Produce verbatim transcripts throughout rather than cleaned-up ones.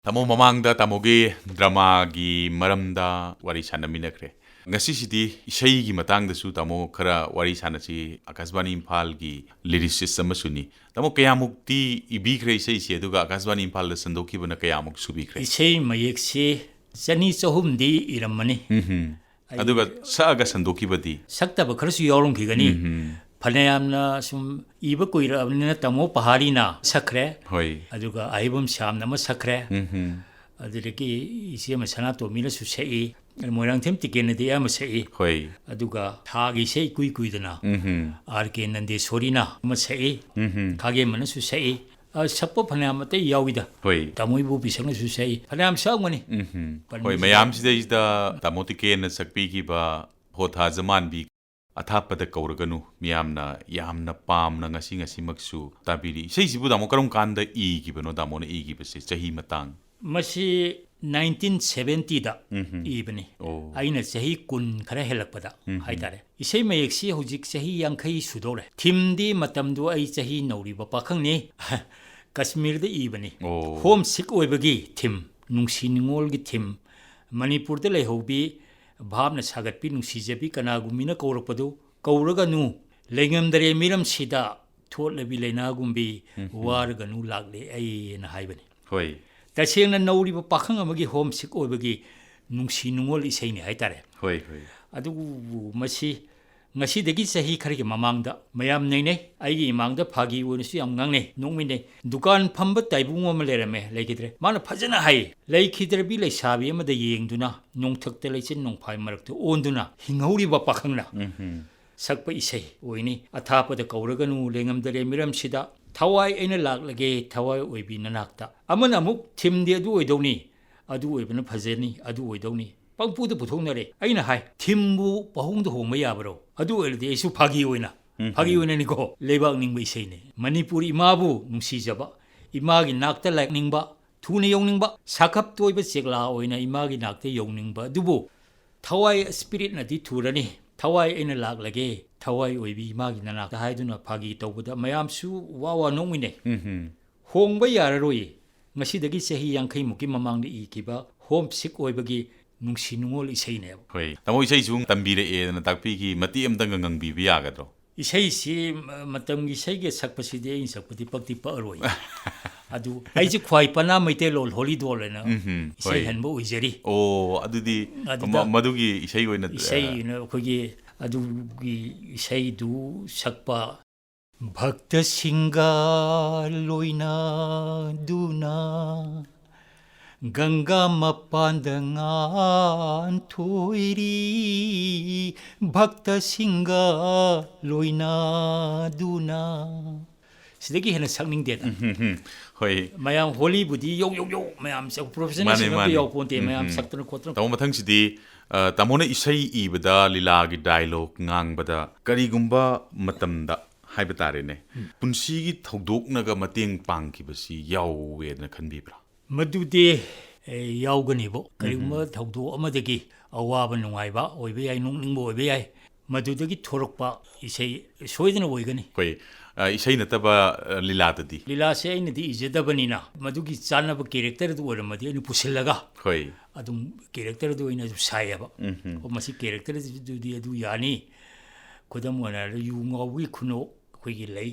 ꯇꯥꯃꯣ, ꯃꯃꯥꯡꯗ ꯇꯥꯃꯣꯒꯤ ꯗ꯭ꯔꯃꯥꯒꯤ ꯃꯔꯝꯗ ꯋꯥꯔꯤ ꯁꯥꯟꯅꯃꯤꯟꯅꯈ꯭ꯔꯦ꯫ ꯉꯁꯤꯁꯤꯗꯤ ꯏꯁꯩꯒꯤ ꯃꯇꯥꯡꯗꯁꯨ ꯇꯥꯃꯣ ꯈꯔ ꯋꯥꯔꯤ ꯁꯥꯟꯅꯁꯤ꯫ ꯑꯀꯥꯁꯕꯥꯅꯤ ꯏꯝꯐꯥꯜꯒꯤ ꯂꯤꯔꯤꯁꯤꯁ ꯑꯃꯁꯨꯅꯤ꯫ ꯇꯥꯃꯣ, ꯀꯌꯥꯃꯨꯛꯇꯤ ꯏꯕꯤꯈ꯭ꯔꯦ ꯏꯁꯩꯁꯦ, ꯑꯗꯨꯒ ꯑꯀꯥꯁꯕꯥꯅꯤ ꯏꯝꯐꯥꯜꯗ ꯁꯟꯗꯣꯛꯈꯤꯕꯅ ꯀꯌꯥꯃꯨꯛ ꯁꯨꯕꯤꯈ꯭ꯔꯦ? ꯏꯁꯩ ꯃꯌꯦꯛꯁꯤ ꯆꯅꯤ ꯆꯍꯨꯝꯗꯤ ꯏꯔꯝꯃꯅꯤ꯫ ꯎꯝꯍꯨꯝ꯫ ꯑꯩ ꯑꯗꯨꯒ ꯁꯛꯑꯒ ꯁꯟꯗꯣꯛꯈꯤꯕꯗꯤ? ꯁꯛꯇꯕ ꯈꯔꯁꯨ ꯌꯥꯎꯔꯝꯈꯤꯒꯅꯤ꯫ ꯎꯝꯍꯨꯝ꯫ ꯐꯅꯌꯥꯝꯅ ꯁꯨꯝ ꯏꯕ ꯀꯨꯏꯔꯛꯑꯕꯅꯤꯅ ꯇꯥꯃꯣ ꯄꯍꯥꯔꯤꯅ ꯁꯛꯈ꯭ꯔꯦ꯫ ꯍꯣꯏ꯫ ꯑꯗꯨꯒ ꯑꯍꯩꯕꯝ ꯁ꯭ꯌꯥꯝꯅ ꯑꯃ ꯁꯛꯈ꯭ꯔꯦ꯫ ꯎꯝꯍꯨꯝ꯫ ꯑꯗꯨꯗꯒꯤ ꯏꯆꯦ ꯑꯃ ꯁꯅꯥꯇꯣꯝꯕꯤꯅꯁꯨ ꯁꯛꯏ꯫ ꯃꯣꯏꯔꯥꯡꯊꯦꯝ ꯇꯤꯀꯦꯟꯅꯗꯤ ꯑꯌꯥꯝꯕ ꯁꯛꯏ꯫ ꯍꯣꯏ꯫ ꯑꯗꯨꯒ ꯊꯥꯒꯤ ꯏꯁꯩ ꯏꯀꯨꯏ ꯀꯨꯏꯗꯅ ꯎꯝꯍꯨꯝ꯫ ꯑꯥꯔ ꯀꯦ ꯅꯟꯗꯦꯁꯣꯔꯤꯅ ꯑꯃ ꯁꯛꯏ꯫ ꯎꯝꯍꯨꯝ꯫ ꯈꯥꯒꯦꯝꯕꯅꯁꯨ ꯁꯛꯏ꯫ ꯑ, ꯁꯛꯄ ꯐꯅꯌꯥꯝ ꯑꯇꯩ ꯌꯥꯎꯏꯗ꯫ ꯍꯣꯏ꯫ ꯇꯥꯃꯣ ꯏꯕꯣꯕꯤꯁꯛꯅꯁꯨ ꯁꯛꯏ꯫ ꯐꯅꯌꯥꯝ ꯁꯛꯑꯝꯒꯅꯤ꯫ ꯎꯝꯍꯨꯝ꯫ ꯄꯟꯕꯁꯨ ꯍꯣꯏ, ꯃꯌꯥꯝꯁꯤꯗꯩꯁꯤꯗ ꯇꯥꯃꯣ ꯇꯤꯀꯦꯟꯅ ꯁꯛꯄꯤꯈꯤꯕ ꯍꯣ ꯊꯥꯖ ꯃꯥꯟꯕꯤ, ꯑꯊꯥꯞꯄꯗ ꯀꯧꯔꯒꯅꯨ, ꯃꯤꯌꯥꯝꯅ ꯌꯥꯝꯅ ꯄꯥꯝꯅ ꯉꯁꯤ ꯉꯁꯤꯃꯛꯁꯨ ꯇꯥꯕꯤꯔꯤ꯫ ꯏꯁꯩꯁꯤꯕꯨ ꯇꯥꯃꯣ ꯀꯔꯝ ꯀꯥꯟꯗ ꯏꯈꯤꯕꯅꯣ, ꯇꯥꯃꯣꯅ ꯏꯈꯤꯕꯁꯦ, ꯆꯍꯤ ꯃꯇꯥꯡ? ꯃꯁꯤ ꯅꯥꯏꯟꯇꯤꯟ ꯁꯚꯦꯟꯇꯤꯗ ꯎꯝꯍꯨꯝ꯫ ꯏꯕꯅꯤ꯫ ꯑꯣ꯫ ꯑꯩꯅ ꯆꯍꯤ ꯀꯨꯟ ꯈꯔ ꯍꯦꯜꯂꯛꯄꯗ ꯎꯝꯍꯨꯝ꯫ ꯍꯥꯏꯇꯥꯔꯦ꯫ ꯏꯁꯩ ꯃꯌꯦꯛꯁꯤ ꯍꯧꯖꯤꯛ ꯆꯍꯤ ꯌꯥꯡꯈꯩ ꯁꯨꯗꯧꯔꯦ꯫ ꯊꯤꯝꯗꯤ ꯃꯇꯝꯗꯨ ꯑꯩ ꯆꯍꯤ ꯅꯧꯔꯤꯕ ꯄꯥꯈꯪꯅꯤ꯫ ꯀꯁꯃꯤꯔꯗ ꯏꯕꯅꯤ꯫ ꯑꯣ꯫ ꯍꯣꯝ ꯁꯤꯛ ꯑꯣꯏꯕꯒꯤ ꯊꯤꯝ, ꯅꯨꯡꯁꯤ ꯅꯨꯡꯉꯣꯜꯒꯤ ꯊꯤꯝ, ꯃꯅꯤꯄꯨꯔꯗ ꯂꯩꯍꯧꯕꯤ, ꯚꯥꯞꯅ ꯁꯥꯒꯠꯄꯤ ꯅꯨꯡꯁꯤꯖꯕꯤ ꯀꯅꯥꯒꯨꯝꯕꯤꯅ ꯀꯧꯔꯛꯄꯗꯨ ꯀꯧꯔꯒꯅꯨ, ꯂꯩꯉꯝꯗꯔꯦ ꯃꯤꯔꯝꯁꯤꯗ ꯊꯣꯠꯂꯕꯤ ꯂꯩꯅꯥꯒꯨꯝꯕꯤ, ꯎꯝ, ꯎꯝ꯫ ꯋꯥꯔꯒꯅꯨ ꯂꯥꯛꯂꯦ ꯑꯩꯅ ꯍꯥꯏꯕꯅꯤ꯫ ꯍꯣꯏ꯫ ꯇꯁꯦꯡꯅ ꯅꯧꯔꯤꯕ ꯄꯥꯈꯪ ꯑꯃꯒꯤ ꯍꯣꯝ ꯁꯤꯛ ꯑꯣꯏꯕꯒꯤ ꯅꯨꯡꯁꯤ ꯅꯨꯡꯉꯣꯜ ꯏꯁꯩꯅꯤ ꯍꯥꯏꯇꯥꯔꯦ꯫ ꯍꯣꯏ, ꯍꯣꯏ꯫ ꯑꯗꯨꯕꯨ ꯃꯁꯤ ꯉꯁꯤꯗꯒꯤ ꯆꯍꯤ ꯈꯔꯒꯤ ꯃꯃꯥꯡꯗ ꯃꯌꯥꯝ ꯅꯩꯅꯩ꯫ ꯑꯩꯒꯤ ꯏꯃꯥꯡꯗ ꯐꯥꯒꯤ ꯑꯣꯏꯅꯁꯨ ꯌꯥꯝ ꯉꯥꯡꯅꯩ, ꯅꯣꯛꯃꯤꯟꯅꯩ꯫ ꯗꯨꯀꯥꯟ ꯐꯝꯕ ꯇꯥꯏꯕꯨꯡ ꯑꯃ ꯂꯩꯔꯝꯃꯦ, ꯂꯩꯈꯤꯗ꯭ꯔꯦ꯫ ꯃꯥꯅ ꯐꯖꯅ ꯍꯥꯏ, ꯂꯩꯈꯤꯗ꯭ꯔꯕꯤ ꯂꯩꯁꯥꯕꯤ ꯑꯃꯗ ꯌꯦꯡꯗꯨꯅ ꯅꯣꯡꯊꯛꯇ ꯂꯩꯆꯤꯟ ꯅꯣꯡꯐꯥꯏ ꯃꯔꯛꯇ ꯑꯣꯟꯗꯨꯅ ꯍꯤꯡꯍꯧꯔꯤꯕ ꯄꯥꯈꯪꯅ ꯎꯝꯍꯨꯝ꯫ ꯁꯛꯄ ꯏꯁꯩ ꯑꯣꯏꯅꯤ꯫ ꯑꯊꯥꯞꯄꯗ ꯀꯧꯔꯒꯅꯨ, ꯂꯩꯉꯝꯗꯔꯦ ꯃꯤꯔꯝꯁꯤꯗ, ꯊꯋꯥꯏ ꯑꯩꯅ ꯂꯥꯛꯂꯒꯦ ꯊꯋꯥꯏ ꯑꯣꯏꯕꯤ ꯅꯅꯥꯛꯇ꯫ ꯑꯃꯅ ꯑꯃꯨꯛ ꯊꯤꯝꯗꯤ ꯑꯗꯨ ꯑꯣꯏꯗꯧꯅꯤ, ꯑꯗꯨ ꯑꯣꯏꯕꯅ ꯐꯖꯅꯤ, ꯑꯗꯨ ꯑꯣꯏꯗꯧꯅꯤ꯫ ꯄꯪꯄꯨꯗ ꯄꯨꯊꯣꯛꯅꯔꯦ꯫ ꯑꯩꯅ ꯍꯥꯏ, "ꯊꯤꯝꯕꯨ ꯄꯥꯍꯣꯡꯗ ꯍꯣꯡꯕ ꯌꯥꯕ꯭ꯔꯣ?" ꯑꯗꯨ ꯑꯣꯏꯔꯗꯤ ꯑꯩꯁꯨ ꯐꯥꯒꯤ ꯑꯣꯏꯅ, ꯎꯝ, ꯐꯥꯒꯤ ꯎꯝ꯫ ꯑꯣꯏꯅꯅꯤꯀꯣ, ꯂꯩꯕꯥꯛ ꯅꯤꯡꯕ ꯏꯁꯩꯅꯤ꯫ ꯃꯅꯤꯄꯨꯔ ꯏꯃꯥꯕꯨ ꯅꯨꯡꯁꯤꯖꯕ, ꯏꯃꯥꯒꯤ ꯅꯥꯛꯇ ꯂꯥꯛꯅꯤꯡꯕ, ꯊꯨꯅ ꯌꯧꯅꯤꯡꯕ, ꯁꯥꯈꯞ ꯇꯣꯏꯕ ꯆꯦꯛꯂꯥ ꯑꯣꯏꯅ ꯏꯃꯥꯒꯤ ꯅꯥꯛꯇ ꯌꯧꯅꯤꯡꯕ ꯑꯗꯨꯕꯨ ꯊꯋꯥꯏ ꯁ꯭ꯄꯤꯔꯤꯠꯅꯗꯤ ꯊꯨꯔꯅꯤ꯫ "ꯊꯋꯥꯏ ꯑꯩꯅ ꯂꯥꯛꯂꯒꯦ, ꯊꯋꯥꯏ ꯑꯣꯏꯕꯤ ꯏꯃꯥꯒꯤ ꯅꯅꯥꯛꯇ" ꯍꯥꯏꯗꯨꯅ ꯐꯥꯒꯤ ꯇꯧꯕꯗ ꯃꯌꯥꯝꯁꯨ ꯋꯥ ꯋꯥ ꯅꯣꯛꯃꯤꯟꯅꯩ꯫ ꯎꯝ, ꯎꯝ꯫ ꯍꯣꯡꯕ ꯌꯥꯔꯔꯣꯏ꯫ ꯉꯁꯤꯗꯒꯤ ꯆꯍꯤ ꯌꯥꯡꯈꯩ ꯃꯨꯛꯀꯤ ꯃꯃꯥꯡꯗ ꯏꯈꯤꯕ ꯍꯣꯝ ꯁꯤꯛ ꯑꯣꯏꯕꯒꯤ ꯅꯨꯡꯁꯤ ꯅꯨꯡꯉꯣꯜ ꯏꯁꯩꯅꯦꯕ꯫ ꯍꯣꯏ, ꯇꯥꯃꯣ ꯏꯁꯩꯁꯨ ꯇꯝꯕꯤꯔꯛꯑꯦꯗꯅ ꯇꯥꯛꯄꯤꯈꯤ, ꯃꯇꯦꯛ ꯑꯃꯇꯪꯒ ꯉꯪꯕꯤꯕ ꯌꯥꯒꯗ꯭ꯔꯣ? ꯏꯁꯩꯁꯤ ꯃ- ꯃꯇꯝꯒꯤ ꯏꯁꯩꯒ ꯁꯛꯄꯁꯤꯗꯤ ꯑꯩꯅ ꯁꯛꯄꯗꯤ ꯄꯛꯇꯤ ꯄꯛꯑꯔꯣꯏ꯫ ꯑꯗꯨ ꯑꯩꯁꯦ ꯈ꯭ꯋꯥꯏ ꯄꯅꯥ ꯃꯩꯇꯩꯂꯣꯟ ꯍꯣꯂꯤꯗꯣꯜ ꯍꯥꯏꯅ ꯎꯝꯍꯨꯝ, ꯏꯁꯩ ꯍꯣꯏ꯫ ꯍꯟꯕ ꯑꯣꯏꯖꯔꯤ꯫ ꯑꯣ, ꯑꯗꯨꯗꯤ ꯑꯗꯨꯗ ꯃ- ꯃꯗꯨꯒꯤ ꯏꯁꯩ ꯑꯣꯏꯅ ꯏꯁꯩꯅ ꯑꯩꯈꯣꯏꯒꯤ ꯑꯗꯨꯒꯤ ꯏꯁꯩꯗꯨ ꯁꯛꯄ ꯚꯛꯇꯁꯤꯡꯒ ꯂꯣꯏꯅꯗꯨꯅ ꯒꯪꯒꯥ ꯃꯄꯥꯟꯗ ꯉꯥꯟꯊꯣꯏꯔꯤ, ꯚꯛꯇꯁꯤꯡꯒ ꯂꯣꯏꯅꯗꯨꯅ꯫ ꯁꯤꯗꯒꯤ ꯍꯦꯟꯅ ꯁꯛꯅꯤꯡꯗꯦꯗ꯫ ꯎꯝ, ꯎꯝ, ꯎꯝ꯫ ꯍꯣꯏ꯫ ꯃꯌꯥꯝ ꯍꯣꯂꯤꯕꯨꯗꯤ ꯌꯧ ꯌꯧ ꯌꯧ ꯃꯌꯥꯝ ꯄ꯭ꯔꯣꯐꯦꯁꯅꯦꯜ ꯃꯥꯅꯦ, ꯁꯤꯡꯒꯔ ꯃꯥꯅꯦ꯫ ꯌꯥꯎ ꯄꯣꯟꯇꯦ꯫ ꯎꯝ, ꯃꯌꯥꯝ ꯎꯝ꯫ ꯁꯛꯇꯅ ꯈꯣꯠꯇꯅ ꯇꯥꯃꯣ, ꯃꯊꯪꯁꯤꯗꯤ ꯑ, ꯇꯥꯃꯣꯅ ꯏꯁꯩ ꯏꯕꯗ, ꯂꯤꯂꯥꯒꯤ ꯗꯥꯏꯂꯣꯛ ꯉꯥꯡꯕꯗ, ꯀꯔꯤꯒꯨꯝꯕ ꯃꯇꯝꯗ ꯍꯥꯏꯕ ꯇꯥꯔꯦꯅꯦ, ꯄꯨꯟꯁꯤꯒꯤ ꯊꯧꯗꯣꯛꯅꯒ ꯃꯇꯦꯡ ꯄꯥꯡꯈꯤꯕꯁꯤ ꯌꯥꯎꯋꯦꯗꯅ ꯈꯟꯕꯤꯕ꯭ꯔꯥ? ꯃꯗꯨꯗꯤ ꯑꯦ, ꯌꯥꯎꯒꯅꯤꯕꯣ꯫ ꯀꯔꯤꯒꯨꯝꯕ ꯊꯧꯗꯣꯛ ꯑꯃꯗꯒꯤ ꯑꯋꯥꯕ ꯅꯨꯡꯉꯥꯏꯕ ꯑꯣꯏꯕ ꯌꯥꯏ, ꯅꯣꯛꯅꯤꯡꯕ ꯑꯣꯏꯕ ꯌꯥꯏ, ꯃꯗꯨꯗꯒꯤ ꯊꯣꯔꯛꯄ ꯏꯁꯩ ꯁꯣꯏꯗꯅ ꯑꯣꯏꯒꯅꯤ꯫ ꯑꯩꯈꯣꯏ ꯑ, ꯏꯁꯩ ꯅꯠꯇꯕ ꯑ, ꯂꯤꯂꯥꯗꯗꯤ? ꯂꯤꯂꯥꯁꯦ ꯑꯩꯅꯗꯤ ꯏꯖꯗꯕꯅꯤꯅ ꯃꯗꯨꯒꯤ ꯆꯥꯟꯅꯕ ꯀꯦꯔꯦꯛꯇꯔꯗꯨ ꯑꯣꯏꯔꯝꯃꯗꯤ ꯑꯩꯅ ꯄꯨꯁꯤꯜꯂꯒ ꯍꯣꯏ꯫ ꯑꯗꯨꯝ ꯀꯦꯔꯦꯛꯇꯔꯗꯨ ꯑꯣꯏꯅ ꯑꯗꯨꯝ ꯁꯥꯏꯌꯦꯕ꯫ ꯎꯝ, ꯎꯝ꯫ ꯑꯣ, ꯃꯁꯤ ꯀꯦꯔꯦꯛꯇꯔꯗꯨꯗꯤ ꯑꯗꯨ ꯌꯥꯅꯤ꯫ ꯈꯨꯗꯝ ꯑꯣꯏꯅ ꯍꯥꯏꯔꯕꯗ ꯌꯨ ꯉꯥꯎꯕꯒꯤ ꯈꯨꯅꯣꯛ ꯑꯩꯈꯣꯏꯒꯤ ꯂꯩ꯫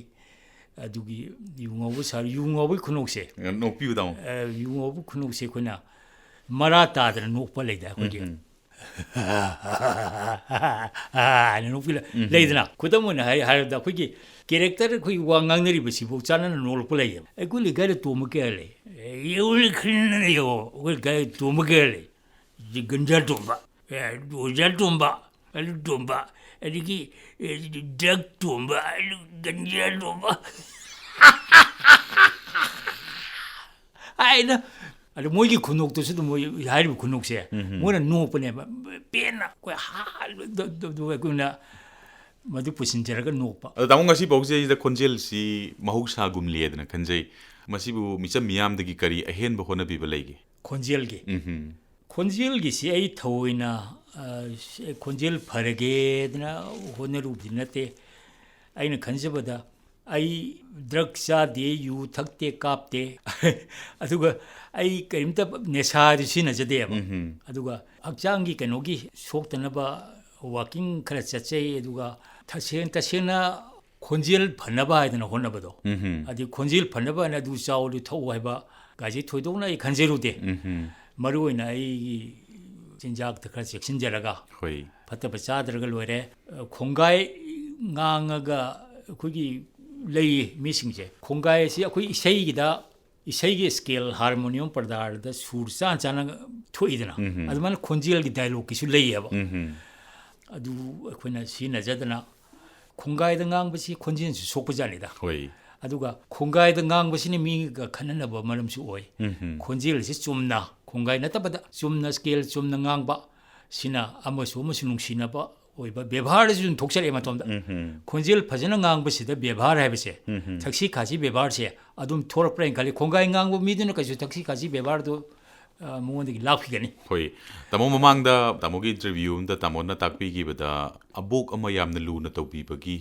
ꯑꯗꯨꯒꯤ ꯌꯨ ꯉꯥꯎꯕ ꯁꯥꯔ ꯌꯨ ꯉꯥꯎꯕꯒꯤ ꯈꯨꯅꯣꯛꯁꯦ ꯅꯣꯛꯄꯤꯌꯨ ꯇꯥꯃꯣ꯫ ꯑ, ꯌꯨ ꯉꯥꯎꯕ ꯈꯨꯅꯣꯛꯁꯦ ꯑꯩꯈꯣꯏꯅ ꯃꯔꯥ ꯇꯥꯗꯅ ꯅꯣꯛꯄ ꯂꯩꯗ ꯑꯩꯈꯣꯏꯒꯤ꯫ ꯎꯝ, ꯍꯥꯏꯅ ꯅꯣꯛꯄꯤ ꯂꯩ-, ꯂꯩꯗꯅ ꯈꯨꯗꯝ ꯑꯣꯏꯅ ꯍꯥꯏ ꯍꯥꯏꯔꯕꯗ ꯑꯩꯈꯣꯏꯒꯤ ꯀꯦꯔꯦꯛꯇꯔ ꯑꯩꯈꯣꯏꯒꯤ ꯋꯥ ꯉꯥꯡꯅꯔꯤꯕꯁꯤꯐꯥꯎ ꯆꯥꯟꯅꯅ ꯅꯣꯛꯂꯛꯄ ꯂꯩꯌꯦꯕ꯫ ꯑꯩꯈꯣꯏ ꯂꯩꯀꯥꯏꯗ ꯇꯣꯝꯕ ꯀꯌꯥ ꯂꯩ꯫ ꯑꯦ, ꯌꯦꯡꯉꯨꯅꯦ ꯈꯜꯂꯨꯅꯦ ꯌꯦꯡꯉꯣ, ꯑꯩꯈꯣꯏ ꯂꯩꯀꯥꯏꯗ ꯇꯣꯝꯕ ꯀꯌꯥ ꯂꯩ꯫ ꯁꯤ ꯒꯟꯖꯥ ꯇꯣꯝꯕ, ꯑꯦ, ꯑꯣꯖꯥ ꯇꯣꯝꯕ, ꯑꯗꯨ ꯇꯣꯝꯕ, ꯑꯗꯒꯤ, ꯑꯦ, ꯗ꯭ꯔꯛ ꯇꯣꯝꯕ, ꯑꯗꯨ ꯒꯟꯖꯥ ꯇꯣꯝꯕ ꯍꯥꯏꯅ꯫ ꯑꯗꯨ ꯃꯣꯏꯒꯤ ꯈꯨꯅꯣꯛꯇꯨꯁꯨ ꯑꯗꯨꯝ ꯃꯣꯏ ꯍꯥꯏꯔꯤꯕ ꯈꯨꯅꯣꯛꯁꯦ ꯃꯣꯏꯅ ꯅꯣꯛꯄꯅꯦꯕ꯫ ꯄꯦꯟꯅ ꯑꯩꯈꯣꯏ ꯍꯥ-, ꯗ-, ꯗ-, ꯗ-, ꯑꯩꯈꯣꯏꯅ ꯃꯗꯨ ꯄꯨꯁꯤꯟꯖꯔꯒ ꯅꯣꯛꯄ꯫ ꯑꯗꯣ ꯇꯥꯃꯣ, ꯉꯁꯤ ꯐꯥꯎꯁꯤꯗꯩꯁꯤꯗ ꯈꯣꯟꯖꯦꯜꯁꯤ ꯃꯍꯧꯁꯥꯒꯨꯝꯂꯦꯗꯅ ꯈꯟꯖꯩ꯫ ꯃꯁꯤꯕꯨ ꯃꯤꯆꯝ ꯃꯤꯌꯥꯝꯗꯒꯤ ꯀꯔꯤ ꯑꯍꯦꯟꯕ ꯍꯣꯠꯅꯕꯤꯕ ꯂꯩꯒꯦ? ꯈꯣꯟꯖꯦꯜꯒꯤ ꯎꯝ꯫ ꯈꯣꯟꯖꯦꯜꯒꯤꯁꯤ ꯑꯩ ꯊꯑꯣꯏꯅ, ꯑ, ꯈꯣꯟꯖꯦꯜ ꯐꯔꯒꯦꯗꯅ ꯍꯣꯠꯅꯔꯨꯕꯗꯤ ꯅꯠꯇꯦ꯫ ꯑꯩꯅ ꯈꯟꯖꯕꯗ ꯑꯩ ꯗ꯭ꯔꯒ ꯆꯥꯗꯦ, ꯌꯨ ꯊꯛꯇꯦ, ꯀꯥꯞꯇꯦ꯫ ꯑꯗꯨꯒ ꯑꯩ ꯀꯔꯤꯝꯇ ꯅꯦꯁꯥꯗꯤ ꯁꯤꯖꯤꯟꯅꯖꯗꯦꯕ꯫ ꯑꯗꯨꯒ ꯍꯛꯆꯥꯡꯒꯤ ꯀꯩꯅꯣꯒꯤ ꯁꯣꯛꯇꯅꯕ ꯋꯥꯀꯤꯡ ꯈꯔ ꯆꯠꯆꯩ꯫ ꯑꯗꯨꯒ ꯇꯁꯦꯡ-, ꯇꯁꯦꯡꯅ ꯈꯣꯟꯖꯦꯜ ꯐꯅꯕ ꯍꯥꯏꯗꯅ ꯍꯣꯠꯅꯕꯗꯣ꯫ ꯍꯥꯏꯗꯤ ꯈꯣꯟꯖꯦꯜ ꯐꯅꯕ ꯍꯥꯏꯅ ꯑꯗꯨ ꯆꯥꯎ, ꯑꯗꯨ ꯊꯛꯎ ꯍꯥꯏꯕ ꯀꯥꯏꯁꯦ ꯊꯣꯏꯗꯣꯛꯅ ꯑꯩ ꯈꯟꯖꯔꯨꯗꯦ꯫ ꯃꯔꯨ ꯑꯣꯏꯅ ꯑꯩꯒꯤ ꯆꯤꯟꯖꯥꯛꯇ ꯈꯔ ꯆꯦꯛꯁꯤꯟꯖꯔꯒ ꯍꯣꯏ꯫ ꯐꯠꯇꯕ ꯆꯥꯗ꯭ꯔꯒ ꯂꯣꯏꯔꯦ꯫ ꯑ, ꯈꯣꯡꯒꯥꯏ ꯉꯥꯡꯉꯒ ꯑꯩꯈꯣꯏꯒꯤ ꯂꯩꯌꯦ ꯃꯤꯁꯤꯡꯁꯦ꯫ ꯈꯣꯡꯒꯥꯏ ꯑꯁꯤ ꯑꯩꯈꯣꯏ ꯏꯁꯩꯒꯤꯗ, ꯏꯁꯩꯒꯤ ꯁ꯭ꯀꯦꯜ ꯍꯥꯔꯃꯣꯅꯤꯌꯝ ꯄ꯭ꯔꯗꯥꯔꯗ ꯁꯨꯔ ꯆꯥꯟ ꯆꯥꯅ ꯊꯣꯛꯏꯗꯅ, ꯑꯗꯨꯃꯥꯏꯅ ꯈꯣꯟꯖꯦꯜꯒꯤ ꯗꯥꯏꯂꯣꯛꯀꯤꯁꯨ ꯂꯩꯌꯦꯕ꯫ ꯑꯗꯨ ꯑꯩꯈꯣꯏꯅ ꯁꯤꯖꯤꯟꯅꯖꯗꯅ ꯈꯣꯡꯒꯥꯏꯗ ꯉꯥꯡꯕꯁꯤ ꯈꯣꯟꯖꯦꯜꯁꯨ ꯁꯣꯛꯄꯖꯥꯠꯅꯤꯗ꯫ ꯍꯣꯏ꯫ ꯑꯗꯨꯒ ꯈꯣꯡꯒꯥꯏꯗ ꯉꯥꯡꯕꯁꯤꯅ ꯃꯤꯒ ꯈꯟꯅꯅꯕ ꯃꯔꯝꯁꯨ ꯑꯣꯏ꯫ ꯈꯣꯟꯖꯦꯜꯁꯤ ꯆꯨꯝꯅ, ꯈꯣꯡꯒꯥꯏ ꯅꯠꯇꯕꯗ ꯆꯨꯝꯅ ꯁ꯭ꯀꯦꯜ ꯆꯨꯝꯅ ꯉꯥꯡꯕ, ꯁꯤꯅ ꯑꯃꯁꯨ ꯑꯃꯁꯨ ꯅꯨꯡꯁꯤꯅꯕ ꯑꯣꯏꯕ ꯕꯦꯕꯥꯔꯗꯁꯨ ꯑꯗꯨꯝ ꯊꯣꯛꯆꯔꯛꯑꯦ ꯃꯇꯣꯝꯗ꯫ ꯈꯣꯟꯖꯦꯜ ꯐꯖꯅ ꯉꯥꯡꯕꯁꯤꯗ ꯕꯦꯕꯥꯔ ꯍꯥꯏꯕꯁꯦ, ꯊꯛꯁꯤ ꯈꯥꯁꯤ ꯕꯦꯕꯥꯔꯁꯦ ꯑꯗꯨꯝ ꯊꯣꯔꯛꯄ꯭ꯔꯥ ꯍꯥꯏꯅ ꯈꯜꯂꯤ꯫ ꯈꯣꯡꯒꯥꯏ ꯉꯥꯡꯕ ꯃꯤꯗꯨꯅ ꯀꯩꯁꯨ ꯊꯛꯁꯤ ꯈꯥꯁꯤ ꯕꯦꯕꯥꯔꯗꯣ, ꯑ, ꯃꯉꯣꯟꯗꯒꯤ ꯂꯥꯞꯈꯤꯒꯅꯤ꯫ ꯍꯣꯏ꯫ ꯇꯥꯃꯣ, ꯃꯃꯥꯡꯗ ꯇꯥꯃꯣꯒꯤ ꯏꯟꯇꯔꯚ꯭ꯌꯨ ꯑꯃꯗ ꯇꯥꯃꯣꯅ ꯇꯥꯛꯄꯤꯈꯤꯕꯗ ꯑꯕꯣꯛ ꯑꯃ ꯌꯥꯝꯅ ꯂꯨꯅ ꯇꯧꯕꯤꯕꯒꯤ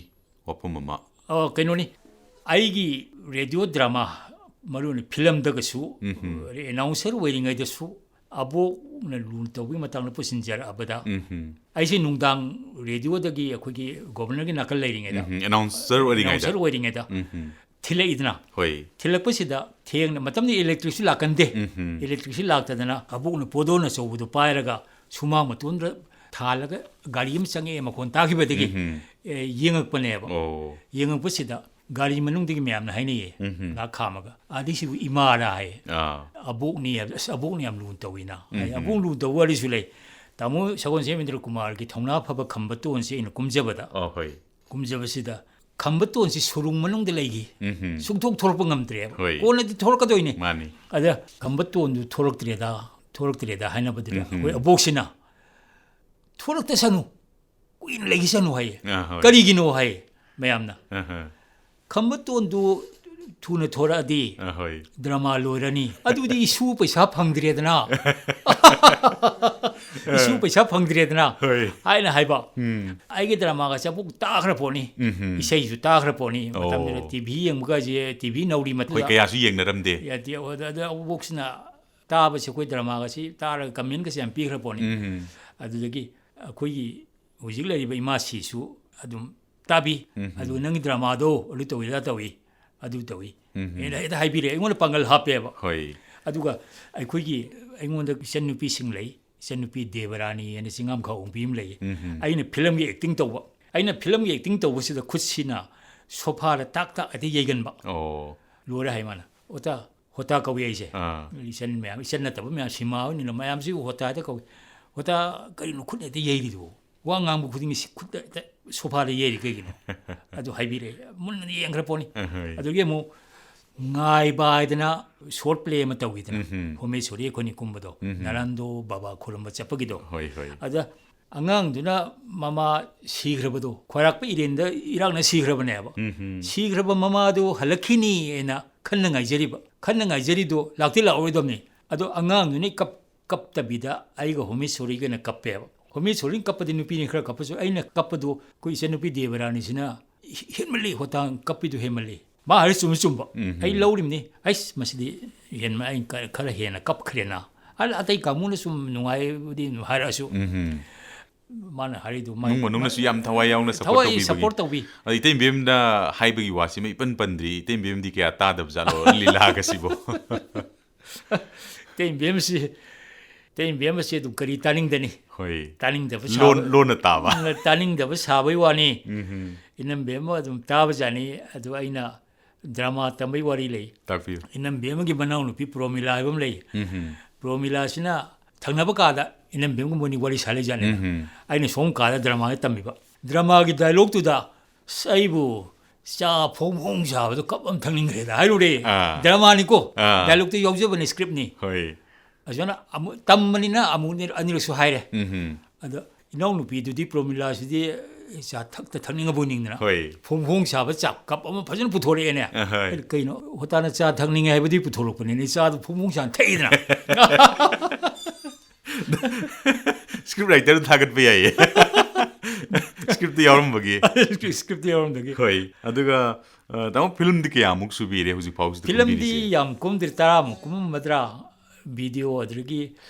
ꯋꯥꯐꯝ ꯑꯃ꯫ ꯑ, ꯀꯩꯅꯣꯅꯤ, ꯑꯩꯒꯤ ꯔꯦꯗꯤꯑꯣ ꯗ꯭ꯔꯃꯥ, ꯃꯔꯨꯑꯣꯏꯅ ꯐꯤꯂꯝꯗꯒꯁꯨ ꯑꯦꯅꯥꯎꯟꯁꯔ ꯑꯣꯏꯔꯤꯉꯩꯗꯁꯨ ꯑꯕꯣꯛꯅ ꯂꯨꯅ ꯇꯧꯕꯒꯤ ꯃꯇꯥꯡꯗ ꯄꯨꯁꯤꯟꯖꯔꯛꯑꯕꯗ, ꯑꯩꯁꯦ ꯅꯨꯡꯗꯥꯡ ꯔꯦꯗꯤꯑꯣꯗꯒꯤ ꯑꯩꯈꯣꯏꯒꯤ ꯒꯣꯕꯔꯅꯔꯒꯤ ꯅꯥꯀꯜ ꯂꯩꯔꯤꯉꯩꯗ, ꯎꯝ, ꯑꯦꯅꯥꯎꯟꯁꯔ ꯑꯣꯏꯔꯤꯉꯩꯗ꯫ ꯑꯦꯅꯥꯎꯟꯁꯔ ꯑꯣꯏꯔꯤꯉꯩꯗ ꯎꯝ꯫ ꯊꯤꯜꯂꯛꯏꯗꯅ꯫ ꯍꯣꯏ꯫ ꯊꯤꯜꯂꯛꯄꯁꯤꯗ ꯊꯦꯡꯅ, ꯃꯇꯝꯗꯤ ꯏꯂꯦꯛꯇ꯭ꯔꯤꯛꯁꯨ ꯂꯥꯛꯀꯟꯗꯦ꯫ ꯎꯝ꯫ ꯏꯂꯦꯛꯇ꯭ꯔꯤꯛꯁꯨ ꯂꯥꯛꯇꯗꯅ ꯑꯕꯣꯛꯅ ꯄꯣꯗꯣꯟ ꯑꯆꯧꯕꯗꯨ ꯄꯥꯏꯔꯒ ꯁꯨꯃꯥꯡ ꯃꯇꯣꯟꯗ ꯊꯥꯜꯂꯒ ꯒꯥꯔꯤ ꯑꯃ ꯆꯪꯉꯛꯑꯦ ꯃꯈꯣꯟ ꯇꯥꯈꯤꯕꯗꯒꯤ, ꯎꯝ꯫ ꯑꯦ, ꯌꯦꯡꯉꯛꯄꯅꯦꯕ꯫ ꯑꯣ꯫ ꯌꯦꯡꯉꯛꯄꯁꯤꯗ ꯒꯥꯔꯤ ꯃꯅꯨꯡꯗꯒꯤ ꯃꯌꯥꯝꯅ ꯍꯥꯏꯅꯩꯌꯦ, ꯎꯝ꯫ ꯉꯥꯏꯍꯥꯛ ꯈꯥꯝꯃꯒ, "ꯑꯥꯗꯩꯁꯤꯕꯨ ꯏꯃꯥꯔꯥ?" ꯍꯥꯏꯌꯦ꯫ ꯑꯥ꯫ "ꯑꯕꯣꯛꯅꯤ" ꯍꯥꯏꯕ, "ꯑꯁ, ꯑꯕꯣꯛꯅ ꯌꯥꯝ ꯂꯨꯅ ꯇꯧꯏꯅ" ꯍꯥꯏ꯫ ꯎꯝ꯫ ꯑꯕꯣꯛ ꯂꯨꯅ ꯇꯧꯕ ꯋꯥꯔꯤꯁꯨ ꯂꯩ꯫ ꯇꯥꯃꯣ ꯁꯒꯣꯜꯁꯦꯝ ꯏꯟꯗ꯭ꯔ ꯀꯨꯃꯥꯔꯒꯤ ꯊꯧꯅꯥ ꯐꯕ ꯈꯝꯕ ꯇꯣꯟꯁꯦ ꯑꯩꯅ ꯀꯨꯝꯖꯕꯗ, ꯑꯣ, ꯍꯣꯏ꯫ ꯀꯨꯝꯖꯕꯁꯤꯗ ꯈꯝꯕ ꯇꯣꯟꯁꯤ ꯁꯨꯔꯨꯡ ꯃꯅꯨꯡꯗ ꯂꯩꯈꯤ꯫ ꯎꯝ꯫ ꯁꯨꯡꯊꯣꯛ ꯊꯣꯛꯂꯛꯄ ꯉꯝꯗ꯭ꯔꯦꯕ꯫ ꯍꯣꯏ꯫ ꯀꯣꯟꯅꯗꯤ ꯊꯣꯛꯂꯛꯀꯗꯣꯏꯅꯤ꯫ ꯃꯥꯅꯤ꯫ ꯑꯗ ꯈꯝꯕ ꯇꯣꯟꯗꯨ ꯊꯣꯛꯂꯛꯇ꯭ꯔꯦꯗ, ꯊꯣꯛꯂꯛꯇ꯭ꯔꯦꯗ ꯍꯥꯏꯅꯕꯗꯨꯗ ꯎꯝ꯫ ꯑꯩꯈꯣꯏ ꯑꯕꯣꯛꯁꯤꯅ, "ꯊꯣꯛꯂꯛꯇꯁꯅꯨ, ꯀꯨꯏꯅ ꯂꯩꯈꯤꯁꯅꯨ" ꯍꯥꯏꯌꯦ꯫ ꯑꯥ, ꯍꯣꯏ꯫ "ꯀꯔꯤꯒꯤꯅꯣ?" ꯍꯥꯏꯌꯦ ꯃꯌꯥꯝꯅ꯫ ꯑꯍ꯫ "ꯈꯝꯕ ꯇꯣꯟꯗꯨ ꯊꯨꯅ ꯊꯣꯔꯛꯑꯗꯤ ꯑꯥ, ꯍꯣꯏ꯫ ꯗ꯭ꯔꯃꯥ ꯂꯣꯏꯔꯅꯤ꯫ ꯑꯗꯨꯗꯤ ꯏꯁꯨ ꯄꯩꯁꯥ ꯐꯪꯗ꯭ꯔꯦꯗꯅ" ꯏꯁꯨ ꯄꯩꯁꯥ ꯐꯪꯗ꯭ꯔꯦꯗꯅ ꯍꯣꯏ꯫ ꯍꯥꯏꯅ ꯍꯥꯏꯕ꯫ ꯎꯝ꯫ ꯑꯩꯒꯤ ꯗ꯭ꯔꯃꯥꯒꯁꯦ ꯑꯃꯨꯛ ꯇꯥꯈ꯭ꯔ ꯄꯣꯠꯅꯤ꯫ ꯎꯝꯍꯨꯝ꯫ ꯏꯁꯩꯁꯨ ꯇꯥꯈ꯭ꯔ ꯄꯣꯠꯅꯤ꯫ ꯃꯇꯝꯗꯨꯗ ꯑꯣ꯫ ꯇꯤ ꯚꯤ ꯌꯦꯡꯕꯒꯁꯦ, ꯇꯤ ꯚꯤ ꯅꯧꯔꯤ ꯑꯩꯈꯣꯏ ꯃꯇꯝꯗ꯫ ꯀꯌꯥꯁꯨ ꯌꯦꯡꯅꯔꯝꯗꯦ꯫ ꯌꯥꯗꯦ꯫ ꯑꯗ, ꯑꯗ ꯑꯕꯣꯛꯁꯤꯅ ꯇꯥꯕꯁꯦ, ꯑꯩꯈꯣꯏ ꯗ꯭ꯔꯃꯥꯒꯁꯤ ꯇꯥꯔꯒ ꯀꯃꯦꯟꯒꯁꯦ ꯌꯥꯝ ꯄꯤꯈ꯭ꯔ ꯄꯣꯠꯅꯤ꯫ ꯎꯝꯍꯨꯝ꯫ ꯑꯗꯨꯗꯒꯤ ꯑꯩꯈꯣꯏꯒꯤ ꯍꯧꯖꯤꯛ ꯂꯩꯔꯤꯕ ꯏꯃꯥꯁꯤꯁꯨ ꯑꯗꯨꯝ ꯇꯥꯕꯤ꯫ ꯎꯝꯍꯨꯝ꯫ "ꯑꯗꯨ ꯅꯪꯒꯤ ꯗ꯭ꯔꯃꯥꯗꯣ ꯑꯗꯨ ꯇꯧꯏ, ꯑꯗꯥ ꯇꯧꯏ, ꯑꯗꯨ ꯇꯧꯏ" ꯎꯝꯍꯨꯝ꯫ ꯑꯩꯅ ꯍꯦꯛꯇ ꯍꯥꯏꯕꯤꯔꯛꯑꯦ꯫ ꯑꯩꯉꯣꯟꯗ ꯄꯥꯡꯒꯜ ꯍꯥꯞꯄꯦꯕ꯫ ꯍꯣꯏ꯫ ꯑꯗꯨꯒ ꯑꯩꯈꯣꯏꯒꯤ, ꯑꯩꯉꯣꯟꯗ ꯏꯆꯟꯅꯨꯄꯤꯁꯤꯡ ꯂꯩ, ꯏꯆꯟꯅꯨꯄꯤ ꯗꯦꯕꯔꯥꯅꯤ ꯍꯥꯏꯅ ꯆꯤꯡꯉꯥꯝꯈꯥ ꯑꯣꯡꯕꯤ ꯑꯃ ꯂꯩ꯫ ꯎꯝꯍꯨꯝ꯫ ꯑꯩꯅ ꯐꯤꯂꯝꯒꯤ ꯑꯦꯛꯇꯤꯡ ꯇꯧꯕ꯫ ꯑꯩꯅ ꯐꯤꯂꯝꯒꯤ ꯑꯦꯛꯇꯤꯡ ꯇꯧꯕꯁꯤꯗ ꯈꯨꯠꯁꯤꯅ ꯁꯣꯐꯥꯗ ꯇꯥꯛ ꯇꯥꯛ ꯍꯦꯛꯇ ꯌꯩꯒꯟꯕ꯫ ꯑꯣ꯫ ꯂꯣꯏꯔꯦ ꯍꯥꯏ ꯃꯥꯅ, "ꯑꯣꯇꯥ, ꯍꯣꯇꯥ ꯀꯧꯏ ꯑꯩꯁꯦ"꯫ ꯑꯥ꯫ ꯏꯆꯟ ꯃꯌꯥꯝ, ꯏꯆꯟ ꯅꯠꯇꯕ ꯃꯌꯥꯝ, ꯁꯤꯃꯥ ꯍꯣꯏꯅ ꯃꯌꯥꯝꯁꯤꯕꯨ ꯍꯣꯇꯥ ꯍꯦꯛꯇ ꯀꯧꯏ꯫ "ꯍꯣꯇꯥ, ꯀꯔꯤꯅꯣ ꯈꯨꯠꯅ ꯍꯦꯛꯇ ꯌꯩꯔꯤꯗꯨꯕꯨ? ꯋꯥ ꯉꯥꯡꯕ ꯈꯨꯗꯤꯡꯒꯤ ꯁꯤ ꯈꯨꯠꯇ ꯍꯦꯛꯇ ꯁꯣꯐꯥꯗ ꯌꯩꯔꯤ ꯀꯩꯒꯤꯅꯣ?" ꯑꯗꯨ ꯍꯥꯏꯕꯤꯔꯛꯑꯦ꯫ ꯃꯨꯟꯅ ꯌꯦꯡꯈ꯭ꯔ ꯄꯣꯠꯅꯤ꯫ ꯑꯍꯣꯏ꯫ ꯑꯗꯨꯗꯒꯤ ꯑꯃꯨꯛ ꯉꯥꯏꯕ ꯍꯥꯏꯗꯅ ꯁꯣꯔꯠ ꯄ꯭ꯂꯦ ꯑꯃ ꯇꯧꯈꯤꯗꯅ, ꯎꯝꯍꯨꯝ꯫ ꯍꯣꯃꯦꯁꯣꯔꯤ ꯑꯩꯈꯣꯏꯅꯤ ꯀꯨꯝꯕꯗꯣ, ꯎꯝꯍꯨꯝ꯫ ꯅꯥꯂꯥꯟꯗꯣ ꯕꯕꯥ ꯈꯨꯔꯨꯝꯕ ꯆꯠꯄꯒꯤꯗꯣ꯫ ꯍꯣꯏ, ꯍꯣꯏ꯫ ꯑꯗ ꯑꯉꯥꯡꯗꯨꯅ ꯃꯃꯥ ꯁꯤꯈ꯭ꯔꯕꯗꯣ, ꯈ꯭ꯋꯥꯏꯔꯥꯛꯄ ꯏꯔꯦꯟꯗ ꯏꯔꯥꯛꯅ ꯁꯤꯈ꯭ꯔꯕꯅꯦꯕ꯫ ꯎꯝꯍꯨꯝ꯫ ꯁꯤꯈ꯭ꯔꯕ ꯃꯃꯥꯗꯨ ꯍꯜꯂꯛꯈꯤꯅꯤ ꯍꯥꯏꯅ ꯈꯟꯅ ꯉꯥꯏꯖꯔꯤꯕ꯫ ꯈꯟꯅ ꯉꯥꯏꯖꯔꯤꯗꯣ ꯂꯥꯛꯇꯤ ꯂꯥꯛꯑꯣꯏꯗꯕꯅꯤ꯫ ꯑꯗꯣ ꯑꯉꯥꯡꯗꯨꯅ ꯀꯞ-, ꯀꯞꯇꯕꯤꯗ ꯑꯩꯒ ꯍꯣꯃꯦꯁꯣꯔꯤꯒꯅ ꯀꯞꯄꯦꯕ꯫ ꯍꯣꯃꯦꯁꯣꯔꯤꯅ ꯀꯞꯄꯗꯤ ꯅꯨꯄꯤꯅꯤ ꯈꯔ ꯀꯞꯄꯁꯨ, ꯑꯩꯅ ꯀꯞꯄꯗꯨ ꯑꯩꯈꯣꯏ ꯏꯆꯟꯅꯨꯄꯤ ꯗꯦꯕꯔꯥꯅꯤꯁꯤꯅ "ꯍꯦꯟꯃꯜꯂꯤ, ꯍꯣꯇꯥ ꯀꯞꯄꯤꯗꯨ ꯍꯦꯟꯃꯜꯂꯤ"꯫ ꯃꯥ ꯍꯥꯏꯔꯤ ꯆꯨꯝꯃꯤ ꯆꯨꯝꯕ꯫ ꯎꯝꯍꯨꯝ꯫ ꯑꯩ ꯂꯧꯔꯤꯕꯅꯤ꯫ "ꯑꯩꯁ, ꯃꯁꯤꯗꯤ ꯍꯦꯟꯃ-, ꯑꯩ ꯈꯔ, ꯈꯔ ꯍꯦꯟꯅ ꯀꯞꯈ꯭ꯔꯦꯅ"꯫ ꯑ-, ꯑꯇꯩ ꯀꯥꯡꯕꯨꯅ ꯁꯨꯝ ꯅꯨꯡꯉꯥꯏꯕꯨꯗꯤ ꯍꯥꯏꯔꯛꯑꯁꯨ, ꯎꯝꯍꯨꯝ꯫ ꯃꯥꯅ ꯍꯥꯏꯔꯤꯗꯨ ꯃꯥ-, ꯏꯃꯨꯡ ꯃꯅꯨꯡꯅꯁꯨ ꯌꯥꯝ ꯊꯋꯥꯏ ꯌꯥꯎꯅ support ꯊꯋꯥꯏ ꯇꯧꯕꯤꯕꯒꯤ꯫ support ꯇꯧꯕꯤ꯫ ꯑꯗꯣ ꯏꯇꯩ ꯕꯦꯝꯅ ꯍꯥꯏꯕꯒꯤ ꯋꯥꯁꯤꯃ ꯏꯄꯟ ꯄꯟꯗ꯭ꯔꯤ꯫ ꯏꯇꯩ ꯕꯦꯝꯗꯤ ꯀꯌꯥ ꯇꯥꯗꯕ ꯖꯥꯠꯂꯣ ꯂꯤꯂꯥꯒꯁꯤꯕꯣ? ꯏꯇꯩ ꯕꯦꯝꯁꯤ, ꯏꯇꯩ ꯕꯦꯝꯁꯤ ꯑꯗꯨꯝ ꯀꯔꯤ ꯇꯥꯅꯤꯡꯗꯅꯤ? ꯍꯣꯏ꯫ ꯇꯥꯅꯤꯡꯗꯕ ꯂꯣꯟ-, ꯁꯥꯕ-, ꯂꯣꯟꯅ ꯇꯥꯕ꯫ ꯇꯥꯅꯤꯡꯗꯕ ꯁꯥꯕꯩ ꯋꯥꯅꯤ꯫ ꯎꯝꯍꯨꯝ꯫ ꯏꯅꯝꯕꯦꯝꯃ ꯑꯗꯨꯝ ꯇꯥꯕꯖꯥꯠꯅꯤ꯫ ꯑꯗꯨ ꯑꯩꯅ ꯗ꯭ꯔꯃꯥ ꯇꯝꯕꯩ ꯋꯥꯔꯤ ꯂꯩ꯫ ꯇꯥꯛꯄꯤꯌꯨ꯫ ꯏꯅꯝꯕꯦꯝꯃꯒꯤ ꯃꯅꯥꯎꯅꯨꯄꯤ ꯄ꯭ꯔꯣꯃꯤꯂꯥ ꯍꯥꯏꯕ ꯑꯃ ꯂꯩ꯫ ꯎꯝꯍꯨꯝ꯫ ꯄ꯭ꯔꯣꯃꯤꯂꯥꯁꯤꯅ ꯊꯪꯅꯕ ꯀꯥꯗ ꯏꯅꯝꯕꯦꯝꯒ ꯃꯣꯏꯅꯤ ꯋꯥꯔꯤ ꯁꯥ ꯂꯩꯖꯥꯠꯅꯤꯗ꯫ ꯎꯝꯍꯨꯝ꯫ ꯑꯩꯅ ꯁꯣꯝ ꯀꯥꯗ ꯗ꯭ꯔꯃꯥꯗ ꯇꯝꯃꯤꯕ꯫ ꯗ꯭ꯔꯃꯥꯒꯤ ꯗꯥꯏꯂꯣꯛꯇꯨꯗ, "ꯑꯁ, ꯑꯩꯕꯨ ꯆꯥ ꯐꯣꯡ ꯐꯣꯡ ꯁꯥꯕꯗꯣ ꯀꯞ ꯑꯃ ꯊꯛꯅꯤꯡꯈ꯭ꯔꯦꯗ" ꯍꯥꯏꯔꯨꯔꯦ꯫ ꯑꯥ꯫ ꯗ꯭ꯔꯃꯥꯅꯤꯀꯣ꯫ ꯑꯥ꯫ ꯗꯥꯏꯂꯣꯛꯇꯣ ꯌꯥꯎꯖꯕꯅꯤ, script ꯅꯤ꯫ ꯍꯣꯏ꯫ ꯑꯁꯨꯃꯥꯏꯅ ꯑꯃꯨꯛ ꯇꯝꯕꯅꯤꯅ ꯑꯃꯨꯛ ꯑꯅꯤꯔꯛꯁꯨ ꯍꯥꯏꯔꯦ꯫ ꯎꯝꯍꯨꯝ꯫ ꯑꯗꯣ ꯏꯅꯥꯎꯅꯨꯄꯤꯗꯨꯗꯤ ꯄ꯭ꯔꯣꯃꯤꯂꯥꯁꯤꯗꯤ ꯆꯥ ꯊꯛꯇ ꯊꯛꯅꯤꯡꯉꯕꯣꯏ ꯅꯤꯡꯗꯅ ꯍꯣꯏ꯫ ꯐꯣꯡ ꯐꯣꯡ ꯁꯥꯕ ꯆꯥ ꯀꯞ ꯑꯃ ꯐꯖꯅ ꯄꯨꯊꯣꯔꯛꯑꯦꯅꯦ꯫ ꯑꯍꯣꯏ꯫ ꯑꯩꯅ, "ꯀꯩꯅꯣ, ꯍꯣꯇꯥꯅ ꯆꯥ ꯊꯛꯅꯤꯡꯉꯦ ꯍꯥꯏꯕꯗꯤ ꯄꯨꯊꯣꯔꯛꯄꯅꯤꯅꯦ, ꯆꯥꯗꯣ ꯐꯣꯡ ꯐꯣꯡ ꯁꯥꯅ ꯊꯛꯏꯗꯅ"꯫ ꯁ꯭ꯀ꯭ꯔꯤꯞ ꯔꯥꯏꯇꯔ ꯊꯥꯒꯠꯄ ꯌꯥꯏꯌꯦ꯫ ꯁ꯭ꯀ꯭ꯔꯤꯞꯇ ꯌꯥꯎꯔꯝꯕꯒꯤ꯫ ꯁ꯭ꯀ꯭ꯔꯤꯞꯇ ꯌꯥꯎꯔꯝꯗꯒꯤ꯫ ꯍꯣꯏ꯫ ꯑꯗꯨꯒ ꯑ, ꯇꯥꯃꯣ, ꯐꯤꯂꯝꯗꯤ ꯀꯌꯥꯃꯨꯛ ꯁꯨꯕꯤꯔꯦ ꯍꯧꯖꯤꯛ ꯐꯥꯎꯁꯤꯗ ꯐꯤꯂꯝꯗꯤ ꯀꯨꯝꯕꯤꯔꯤꯁꯦ? ꯌꯥꯝ ꯀꯨꯝꯗ꯭ꯔꯤ, ꯇꯔꯥꯃꯨꯛ ꯀꯨꯝꯃꯝꯃꯗ꯭ꯔꯥ꯫ ꯚꯤꯗꯤꯑꯣ, ꯑꯗꯨꯗꯒꯤ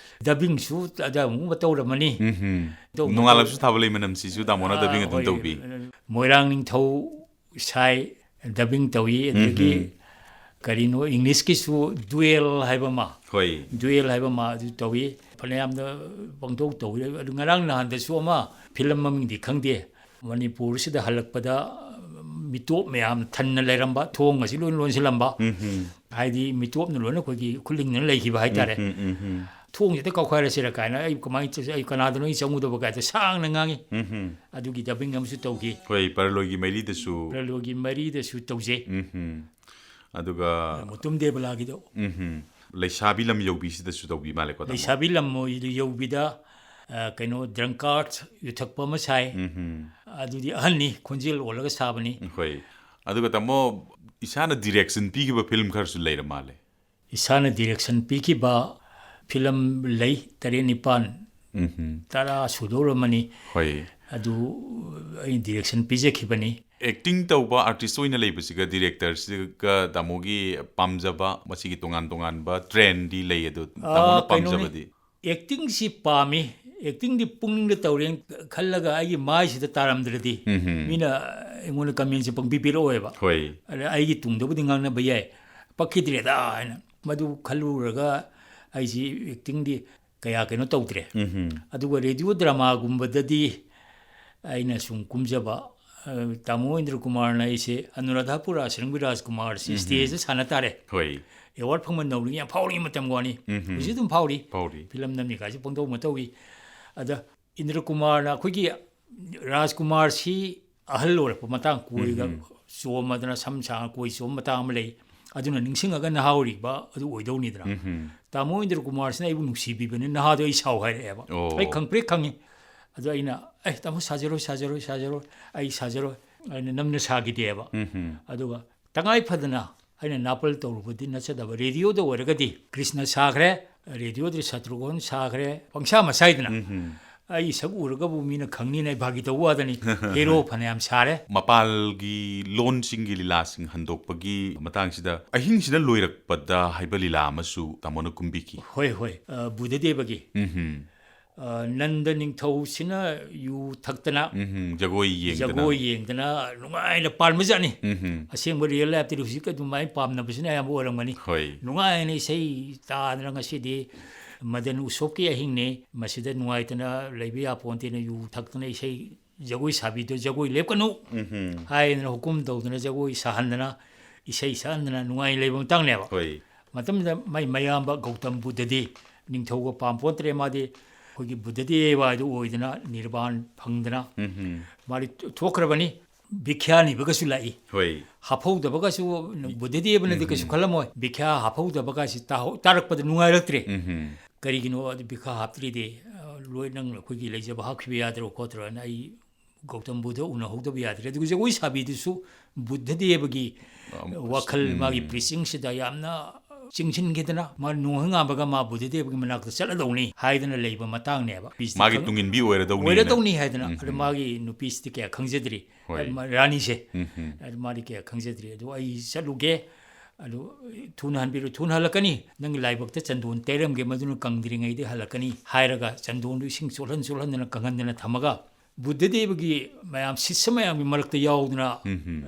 ꯗꯕꯤꯡꯁꯨ ꯑꯗ ꯑꯃꯨꯛ ꯑꯃ ꯇꯧꯔꯝꯃꯅꯤ꯫ ꯎꯝ ꯇꯧꯕ ꯅꯣꯡꯉꯥꯜꯂꯕꯁꯨ ꯊꯥꯕ ꯂꯩ ꯃꯅꯝꯁꯤꯁꯨ ꯇꯥꯃꯣꯅ ꯗꯕꯤꯡ ꯑꯗꯨꯝ ꯍꯣꯏ, ꯇꯧꯕꯤ꯫ ꯃꯣꯏꯔꯥꯡ ꯅꯤꯡꯊꯧ ꯁꯥꯏ ꯗꯕꯤꯡ ꯇꯧꯏ꯫ ꯑꯗꯨꯗꯒꯤ ꯀꯔꯤꯅꯣ, ꯏꯪꯂꯤꯁꯀꯤꯁꯨ ꯗꯨꯑꯦꯜ ꯍꯥꯏꯕ ꯑꯃ, ꯍꯣꯏ꯫ ꯗꯨꯑꯦꯜ ꯍꯥꯏꯕ ꯑꯃ ꯑꯗꯨ ꯇꯧꯏ꯫ ꯐꯅꯌꯥꯝꯅ ꯄꯪꯇꯧ ꯇꯧꯏ꯫ ꯑꯗꯨ ꯉꯔꯥꯡ ꯅꯍꯥꯟꯗꯁꯨ ꯑꯃ, ꯐꯤꯂꯝ ꯃꯃꯤꯡꯗꯤ ꯈꯪꯗꯦ, ꯃꯅꯤꯄꯨꯔꯁꯤꯗ ꯍꯜꯂꯛꯄꯗ ꯃꯤꯇꯣꯞ ꯃꯌꯥꯝ ꯊꯟꯅ ꯂꯩꯔꯝꯕ, ꯊꯣꯡ ꯑꯁꯤ ꯂꯣꯏ ꯂꯣꯟꯁꯤꯜꯂꯝꯕ꯫ ꯍꯥꯏꯗꯤ ꯃꯤꯇꯣꯞꯅ ꯂꯣꯏꯅ ꯑꯩꯈꯣꯏꯒꯤ ꯈꯨꯂꯤꯡꯗꯅ ꯂꯩꯈꯤꯕ ꯍꯥꯏꯇꯥꯔꯦ꯫ ꯎꯝ, ꯎꯝ, ꯎꯝ꯫ "ꯊꯣꯡꯁꯤꯗ ꯀꯥꯎꯈꯥꯏꯔꯁꯤꯔ" ꯀꯥꯏꯅ, "ꯑꯩ ꯀꯃꯥꯏꯅ ꯇꯧꯁꯤ? ꯑꯩ ꯀꯅꯥꯗꯅꯣ ꯑꯩ ꯆꯪꯉꯨꯗꯕ?" ꯀꯥꯏꯗ ꯁꯥꯡꯅ ꯉꯥꯡꯉꯤ꯫ ꯎꯝ, ꯎꯝ꯫ ꯑꯗꯨꯒꯤ ꯗꯕꯤꯡ ꯑꯃꯁꯨ ꯇꯧꯈꯤ꯫ ꯍꯣꯏ, ꯄꯔꯂꯣꯏꯒꯤ ꯃꯩꯔꯤꯗꯁꯨ꯫ ꯄꯔꯂꯣꯏꯒꯤ ꯃꯩꯔꯤꯗꯁꯨ ꯇꯧꯖꯩ꯫ ꯎꯝ, ꯎꯝ꯫ ꯑꯗꯨꯒ ꯃꯨꯇꯨꯝ ꯗꯦꯕꯂꯥꯒꯤꯗꯣ꯫ ꯎꯝ, ꯎꯝ꯫ ꯂꯩꯁꯥꯕꯤ ꯂꯝ ꯌꯧꯕꯤꯁꯤꯗꯁꯨ ꯇꯧꯕꯤ ꯃꯥꯜꯂꯦꯀꯣ, ꯇꯥꯃꯣ? ꯂꯩꯁꯥꯕꯤ ꯂꯝ ꯌꯧꯕꯤꯗ, ꯑ, ꯀꯩꯅꯣ, ꯗ꯭ꯔꯪꯀꯥꯔꯠ, ꯌꯨꯊꯛꯄ ꯑꯃ ꯁꯥꯏ꯫ ꯎꯝ, ꯎꯝ꯫ ꯑꯗꯨꯗꯤ ꯑꯍꯟꯅꯤ, ꯈꯣꯟꯖꯦꯜ ꯑꯣꯜꯂꯒ ꯁꯥꯕꯅꯤ꯫ ꯍꯣꯏ꯫ ꯑꯗꯨꯒ ꯇꯥꯃꯣ, ꯏꯁꯥꯅ ꯗꯤꯔꯦꯛꯁꯟ ꯄꯤꯈꯤꯕ ꯐꯤꯂꯝ ꯈꯔꯁꯨ ꯂꯩꯔ ꯃꯥꯜꯂꯦ꯫ ꯏꯁꯥꯅ ꯗꯤꯔꯦꯛꯁꯟ ꯄꯤꯈꯤꯕ ꯐꯤꯂꯝ ꯂꯩ, ꯇꯔꯦꯠ ꯅꯤꯄꯥꯟ, ꯎꯝ, ꯎꯝ꯫ ꯇꯔꯥ ꯁꯨꯗꯧꯔꯝꯃꯅꯤ꯫ ꯍꯣꯏ꯫ ꯑꯗꯨ ꯑꯩꯅ ꯗꯤꯔꯦꯛꯁꯟ ꯄꯤꯖꯈꯤꯕꯅꯤ꯫ ꯑꯦꯛꯇꯤꯡ ꯇꯧꯕ ꯑꯥꯔꯇꯤꯁ ꯑꯣꯏꯅ ꯂꯩꯕꯁꯤꯒ ꯗꯤꯔꯦꯛꯇꯔꯁꯤꯒ ꯇꯥꯃꯣꯒꯤ ꯄꯥꯝꯖꯕ, ꯃꯁꯤꯒꯤ ꯇꯣꯉꯥꯟ ꯇꯣꯉꯥꯟꯕ ꯇ꯭ꯔꯦꯟꯗꯤ ꯂꯩ, ꯑꯗꯣ ꯇꯥꯃꯣꯅ ꯑꯥ, ꯀꯩꯅꯣꯅꯤ꯫ ꯄꯥꯝꯖꯕꯗꯤ? ꯑꯦꯛꯇꯤꯡꯁꯤ ꯄꯥꯝꯃꯤ꯫ ꯑꯦꯛꯇꯤꯡꯗꯤ ꯄꯨꯛꯅꯤꯡꯗ ꯇꯧꯔꯦꯅ ꯈꯜꯂꯒ ꯑꯩꯒꯤ ꯃꯥꯏꯁꯤꯗ ꯇꯥꯔꯝꯗ꯭ꯔꯗꯤ ꯎꯝ, ꯎꯝ꯫ ꯃꯤꯅ ꯑꯩꯉꯣꯟꯗ ꯀꯃꯦꯟꯁꯦ ꯄꯪꯄꯤ ꯄꯤꯔꯛꯑꯣꯏꯕ꯫ ꯍꯣꯏ꯫ ꯑꯗ ꯑꯩꯒꯤ ꯇꯨꯡꯗꯕꯨꯗꯤ ꯉꯥꯡꯅꯕ ꯌꯥꯏ, "ꯄꯛꯈꯤꯗ꯭ꯔꯦꯗ" ꯍꯥꯏꯅ꯫ ꯃꯗꯨ ꯈꯜꯂꯨꯔꯒ ꯑꯩꯁꯤ ꯑꯦꯛꯇꯤꯡꯗꯤ ꯀꯌꯥ ꯀꯩꯅꯣ ꯇꯧꯗ꯭ꯔꯦ꯫ ꯎꯝ, ꯎꯝ꯫ ꯑꯗꯨꯒ ꯔꯦꯗꯤꯑꯣ ꯗ꯭ꯔꯃꯥꯒꯨꯝꯕꯗꯗꯤ ꯑꯩꯅ ꯁꯨꯝ ꯀꯨꯝꯖꯕ, ꯑ, ꯇꯥꯃꯣ ꯏꯟꯗ꯭ꯔ ꯀꯨꯃꯥꯔꯅ ꯑꯩꯁꯦ ꯑꯅꯨꯔꯥꯙꯥꯄꯨꯔ ꯑꯁꯔꯪꯕꯤ ꯔꯥꯖꯀꯨꯃꯥꯔꯁꯤ ꯁ꯭ꯇꯦꯖꯇ ꯁꯥꯟꯅ ꯇꯥꯔꯦ꯫ ꯍꯣꯏ꯫ ꯑꯦꯋꯥꯔꯗ ꯐꯪꯕ ꯅꯧꯔꯤꯉꯩ ꯌꯥꯝ ꯐꯥꯎꯔꯤꯉꯩ ꯃꯇꯝꯒ ꯋꯥꯅꯤ꯫ ꯍꯧꯖꯤꯛ ꯑꯗꯨꯝ ꯐꯥꯎꯔꯤ꯫ ꯐꯥꯎꯔꯤ꯫ ꯐꯤꯂꯝ ꯅꯝꯃꯤ ꯀꯥꯏꯁꯦ ꯄꯪꯇꯧ ꯑꯃ ꯇꯧꯏ꯫ ꯑꯗ ꯏꯟꯗ꯭ꯔ ꯀꯨꯃꯥꯔꯅ ꯑꯩꯈꯣꯏꯒꯤ ꯔꯥꯖꯀꯨꯃꯥꯔꯁꯤ ꯑꯍꯜ ꯑꯣꯏꯔꯛꯄ ꯃꯇꯥꯡ, ꯀꯣꯏꯒ ꯆꯣꯝꯃꯗꯅ ꯁꯝ ꯁꯥꯡꯅ ꯀꯣꯏ ꯆꯣꯝꯕ ꯃꯇꯥꯡ ꯑꯃ ꯂꯩ꯫ ꯑꯗꯨꯅ ꯅꯤꯡꯁꯤꯡꯉꯒ ꯅꯍꯥ ꯑꯣꯏꯔꯤꯕ ꯑꯗꯨ ꯑꯣꯏꯗꯧꯅꯤꯗꯅ꯫ ꯇꯥꯃꯣ ꯏꯟꯗ꯭ꯔ ꯀꯨꯃꯥꯔꯁꯤꯅ ꯑꯩꯕꯨ ꯅꯨꯡꯁꯤꯕꯤꯕꯅꯤ, "ꯅꯍꯥꯗꯣ ꯑꯩ ꯁꯥꯎ" ꯍꯥꯏꯔꯛꯑꯦꯕ꯫ ꯑꯣ꯫ ꯑꯩ ꯈꯪꯄ꯭ꯔꯦꯛ ꯈꯪꯉꯤ꯫ ꯑꯗꯣ ꯑꯩꯅ, "ꯑꯦ, ꯇꯥꯃꯣ, ꯁꯥꯖꯔꯣꯏ, ꯁꯥꯖꯔꯣꯏ, ꯁꯥꯖꯔꯣꯏ, ꯑꯩ ꯁꯥꯖꯔꯣꯏ" ꯍꯥꯏꯅ ꯅꯝꯅ ꯁꯥꯈꯤꯗꯦꯕ꯫ ꯑꯗꯨꯒ ꯇꯉꯥꯏ ꯐꯗꯅ ꯑꯩꯅ ꯅꯥꯄꯜ ꯇꯧꯔꯨꯕꯗꯤ ꯅꯠꯆꯗꯕ, ꯔꯦꯗꯤꯑꯣꯗ ꯑꯣꯏꯔꯒꯗꯤ ꯀ꯭ꯔꯤꯁꯅ ꯁꯥꯈ꯭ꯔꯦ, ꯔꯦꯗꯤꯑꯣꯗ ꯁꯇ꯭ꯔꯨꯘ꯭ꯟ ꯁꯥꯈ꯭ꯔꯦ, ꯄꯪꯁꯥ ꯃꯁꯥꯏꯗꯅ꯫ ꯑꯩ ꯁꯛ ꯎꯔꯒꯕꯨ ꯃꯤꯅ ꯈꯪꯅꯤꯅ ꯑꯩ ꯐꯥꯒꯤ ꯇꯧꯕ ꯋꯥꯗꯅꯤ꯫ ꯍꯦꯔꯣ ꯐꯅꯌꯥꯝ ꯁꯥꯔꯦ꯫ ꯃꯄꯥꯜꯒꯤ ꯂꯣꯟꯁꯤꯡꯒꯤ ꯂꯤꯂꯥꯁꯤꯡ ꯍꯟꯗꯣꯛꯄꯒꯤ ꯃꯇꯥꯡꯁꯤꯗ "ꯑꯍꯤꯡꯁꯤꯅ ꯂꯣꯏꯔꯛꯄꯗ" ꯍꯥꯏꯕ ꯂꯤꯂꯥ ꯑꯃꯁꯨ ꯇꯥꯃꯣꯅ ꯀꯨꯝꯕꯤꯈꯤ꯫ ꯍꯣꯏ, ꯍꯣꯏ꯫ ꯑ, ꯕꯨꯙꯗꯦꯕꯒꯤ꯫ ꯎꯝꯍꯨꯝ꯫ ꯑ, ꯅꯟꯗ ꯅꯤꯡꯊꯧꯁꯤꯅ ꯌꯨ ꯊꯛꯇꯅ, ꯎꯝꯍꯨꯝ, ꯖꯒꯣꯏ ꯌꯦꯡꯗꯅ꯫ ꯖꯒꯣꯏ ꯌꯦꯡꯗꯅ ꯅꯨꯡꯉꯥꯏꯅ ꯄꯥꯟꯕꯖꯥꯠꯅꯤ꯫ ꯎꯝꯍꯨꯝ꯫ ꯑꯁꯦꯡꯕ real lifeꯇꯗꯤ ꯍꯧꯖꯤꯛ ꯑꯗꯨꯃꯥꯏꯅ ꯄꯥꯝꯅꯕꯁꯤꯅ ꯑꯌꯥꯝꯕ ꯑꯣꯏꯔꯝꯒꯅꯤ꯫ ꯍꯣꯏ꯫ ꯅꯨꯡꯉꯥꯏꯅ ꯏꯁꯩ ꯇꯥꯗꯅ ꯉꯁꯤꯗꯤ ꯃꯗꯟ ꯎꯁꯣꯞꯀꯤ ꯑꯍꯤꯡꯅꯤ, ꯃꯁꯤꯗ ꯅꯨꯡꯉꯥꯏꯇꯅ ꯂꯩꯕ ꯌꯥꯄꯣꯟꯇꯦꯅ ꯌꯨ ꯊꯛꯇꯅ ꯏꯁꯩ ꯖꯒꯣꯏ ꯁꯥꯕꯤꯗꯣ "ꯖꯒꯣꯏ ꯂꯦꯞꯀꯅꯨ" ꯎꯝꯍꯨꯝ꯫ ꯍꯥꯏꯗꯅ ꯍꯨꯀꯨꯝ ꯇꯧꯗꯅ ꯖꯒꯣꯏ ꯁꯥꯍꯟꯗꯅ ꯏꯁꯩ ꯁꯛꯍꯟꯗꯅ ꯅꯨꯡꯉꯥꯏꯅ ꯂꯩꯕ ꯃꯇꯥꯡꯅꯦꯕ꯫ ꯍꯣꯏ꯫ ꯃꯇꯝꯗꯨꯗ ꯃꯥꯏ ꯃꯌꯥꯝꯕ ꯒꯧꯇꯝ ꯕꯨꯙꯗꯤ ꯅꯤꯡꯊꯧꯒ ꯄꯥꯝꯄꯣꯟꯇ꯭ꯔꯦ, ꯃꯥꯗꯤ ꯑꯩꯈꯣꯏꯒꯤ ꯕꯨꯙꯗꯦꯕ ꯍꯥꯏꯗꯨ ꯑꯣꯏꯗꯅ ꯅꯤꯔꯕꯥꯟ ꯐꯪꯗꯅ ꯎꯝꯍꯨꯝ꯫ ꯃꯥꯗꯤ ꯊꯣꯛꯈ꯭ꯔꯕꯅꯤ꯫ ꯚꯤꯈ꯭ꯌꯥ ꯅꯤꯕꯒꯁꯨ ꯂꯥꯛꯏ꯫ ꯍꯣꯏ꯫ ꯍꯥꯞꯍꯧꯗꯕꯒꯁꯨ ꯕꯨꯙꯗꯦꯕꯅꯗꯤ ꯀꯩꯁꯨ ꯎꯝꯍꯨꯝ꯫ ꯈꯜꯂꯝꯃꯣꯏ꯫ ꯚꯤꯈ꯭ꯌꯥ ꯍꯥꯞꯍꯧꯗꯕꯒꯁꯤ ꯇꯥꯍꯧ-, ꯇꯥꯔꯛꯄꯗ ꯅꯨꯡꯉꯥꯏꯔꯛꯇ꯭ꯔꯦ꯫ ꯎꯝꯍꯨꯝ꯫ "ꯀꯔꯤꯒꯤꯅꯣ ꯑꯗꯨ ꯚꯤꯈ꯭ꯌꯥ ꯍꯥꯞꯇ꯭ꯔꯤꯗꯤ? ꯑ, ꯂꯣꯏ ꯅꯪ ꯑꯩꯈꯣꯏꯒꯤ ꯂꯩꯖꯕ ꯍꯥꯞꯈꯤꯕ ꯌꯥꯗ꯭ꯔꯣ ꯈꯣꯠꯇ꯭ꯔꯣꯅ ꯑꯩ ꯒꯧꯇꯝ ꯕꯨꯙ ꯎꯅꯍꯧꯗꯕ ꯌꯥꯗ꯭ꯔꯦ"꯫ ꯑꯗꯨꯒ ꯖꯒꯣꯏ ꯁꯥꯕꯤꯗꯨꯁꯨ ꯕꯨꯙꯗꯦꯕꯒꯤ ꯑꯝ, ꯋꯥꯈꯜ, ꯎꯝ꯫ ꯃꯥꯒꯤ preachingꯁꯤꯗ ꯌꯥꯝꯅ ꯆꯤꯡꯁꯤꯟꯈꯤꯗꯅ, ꯃꯥ ꯅꯣꯡꯍꯪꯉꯥꯝꯕꯒ ꯃꯥ ꯕꯨꯙꯗꯦꯕꯒꯤ ꯃꯅꯥꯛꯇ ꯆꯠꯂꯗꯧꯅꯤ ꯍꯥꯏꯗꯅ ꯂꯩꯕ ꯃꯇꯥꯡꯅꯦꯕ꯫ ꯅꯨꯄꯤꯁꯤꯗꯤ ꯃꯥꯒꯤ ꯈꯪ-, ꯇꯨꯡꯏꯟꯕꯤ ꯑꯣꯏꯔꯗꯧꯅꯤ ꯑꯣꯏꯔꯗꯧꯅꯤ ꯍꯥꯏꯅ꯫ ꯍꯥꯏꯗꯅ꯫ ꯎꯝ, ꯑꯗꯨ ꯎꯝ꯫ ꯃꯥꯒꯤ ꯅꯨꯄꯤꯁꯤꯗꯤ ꯀꯌꯥ ꯈꯪꯖꯗ꯭ꯔꯤ꯫ ꯍꯣꯏ꯫ ꯃꯥ-, ꯔꯥꯅꯤꯁꯦ꯫ ꯎꯝ, ꯎꯝ꯫ ꯑꯗꯨ ꯃꯥꯗꯤ ꯀꯌꯥ ꯈꯪꯖꯗ꯭ꯔꯤ꯫ "ꯑꯗꯨ ꯑꯩ ꯆꯠꯂꯨꯒꯦ꯫ ꯑꯗꯨ ꯊꯨꯅ ꯍꯟꯕꯤꯔꯨ, ꯊꯨꯅ ꯍꯜꯂꯛꯀꯅꯤ꯫ ꯅꯪꯒꯤ ꯂꯥꯏꯕꯛꯇ ꯆꯟꯗꯣꯟ ꯇꯩꯔꯝꯒꯦ, ꯃꯗꯨꯅ ꯀꯪꯗ꯭ꯔꯤꯉꯩꯗ ꯍꯜꯂꯛꯀꯅꯤ" ꯍꯥꯏꯔꯒ ꯆꯟꯗꯣꯟꯗꯨ ꯏꯁꯤꯡ ꯆꯣꯠꯍꯟ ꯆꯣꯠꯍꯟꯗꯅ ꯀꯪꯍꯟꯗꯅ ꯊꯝꯃꯒ ꯕꯨꯙꯗꯦꯕꯒꯤ ꯃꯌꯥꯝ ꯁꯤꯁ꯭ꯌ ꯃꯌꯥꯝꯒꯤ ꯃꯔꯛꯇ ꯌꯥꯎꯗꯅ ꯎꯝ, ꯎꯝ꯫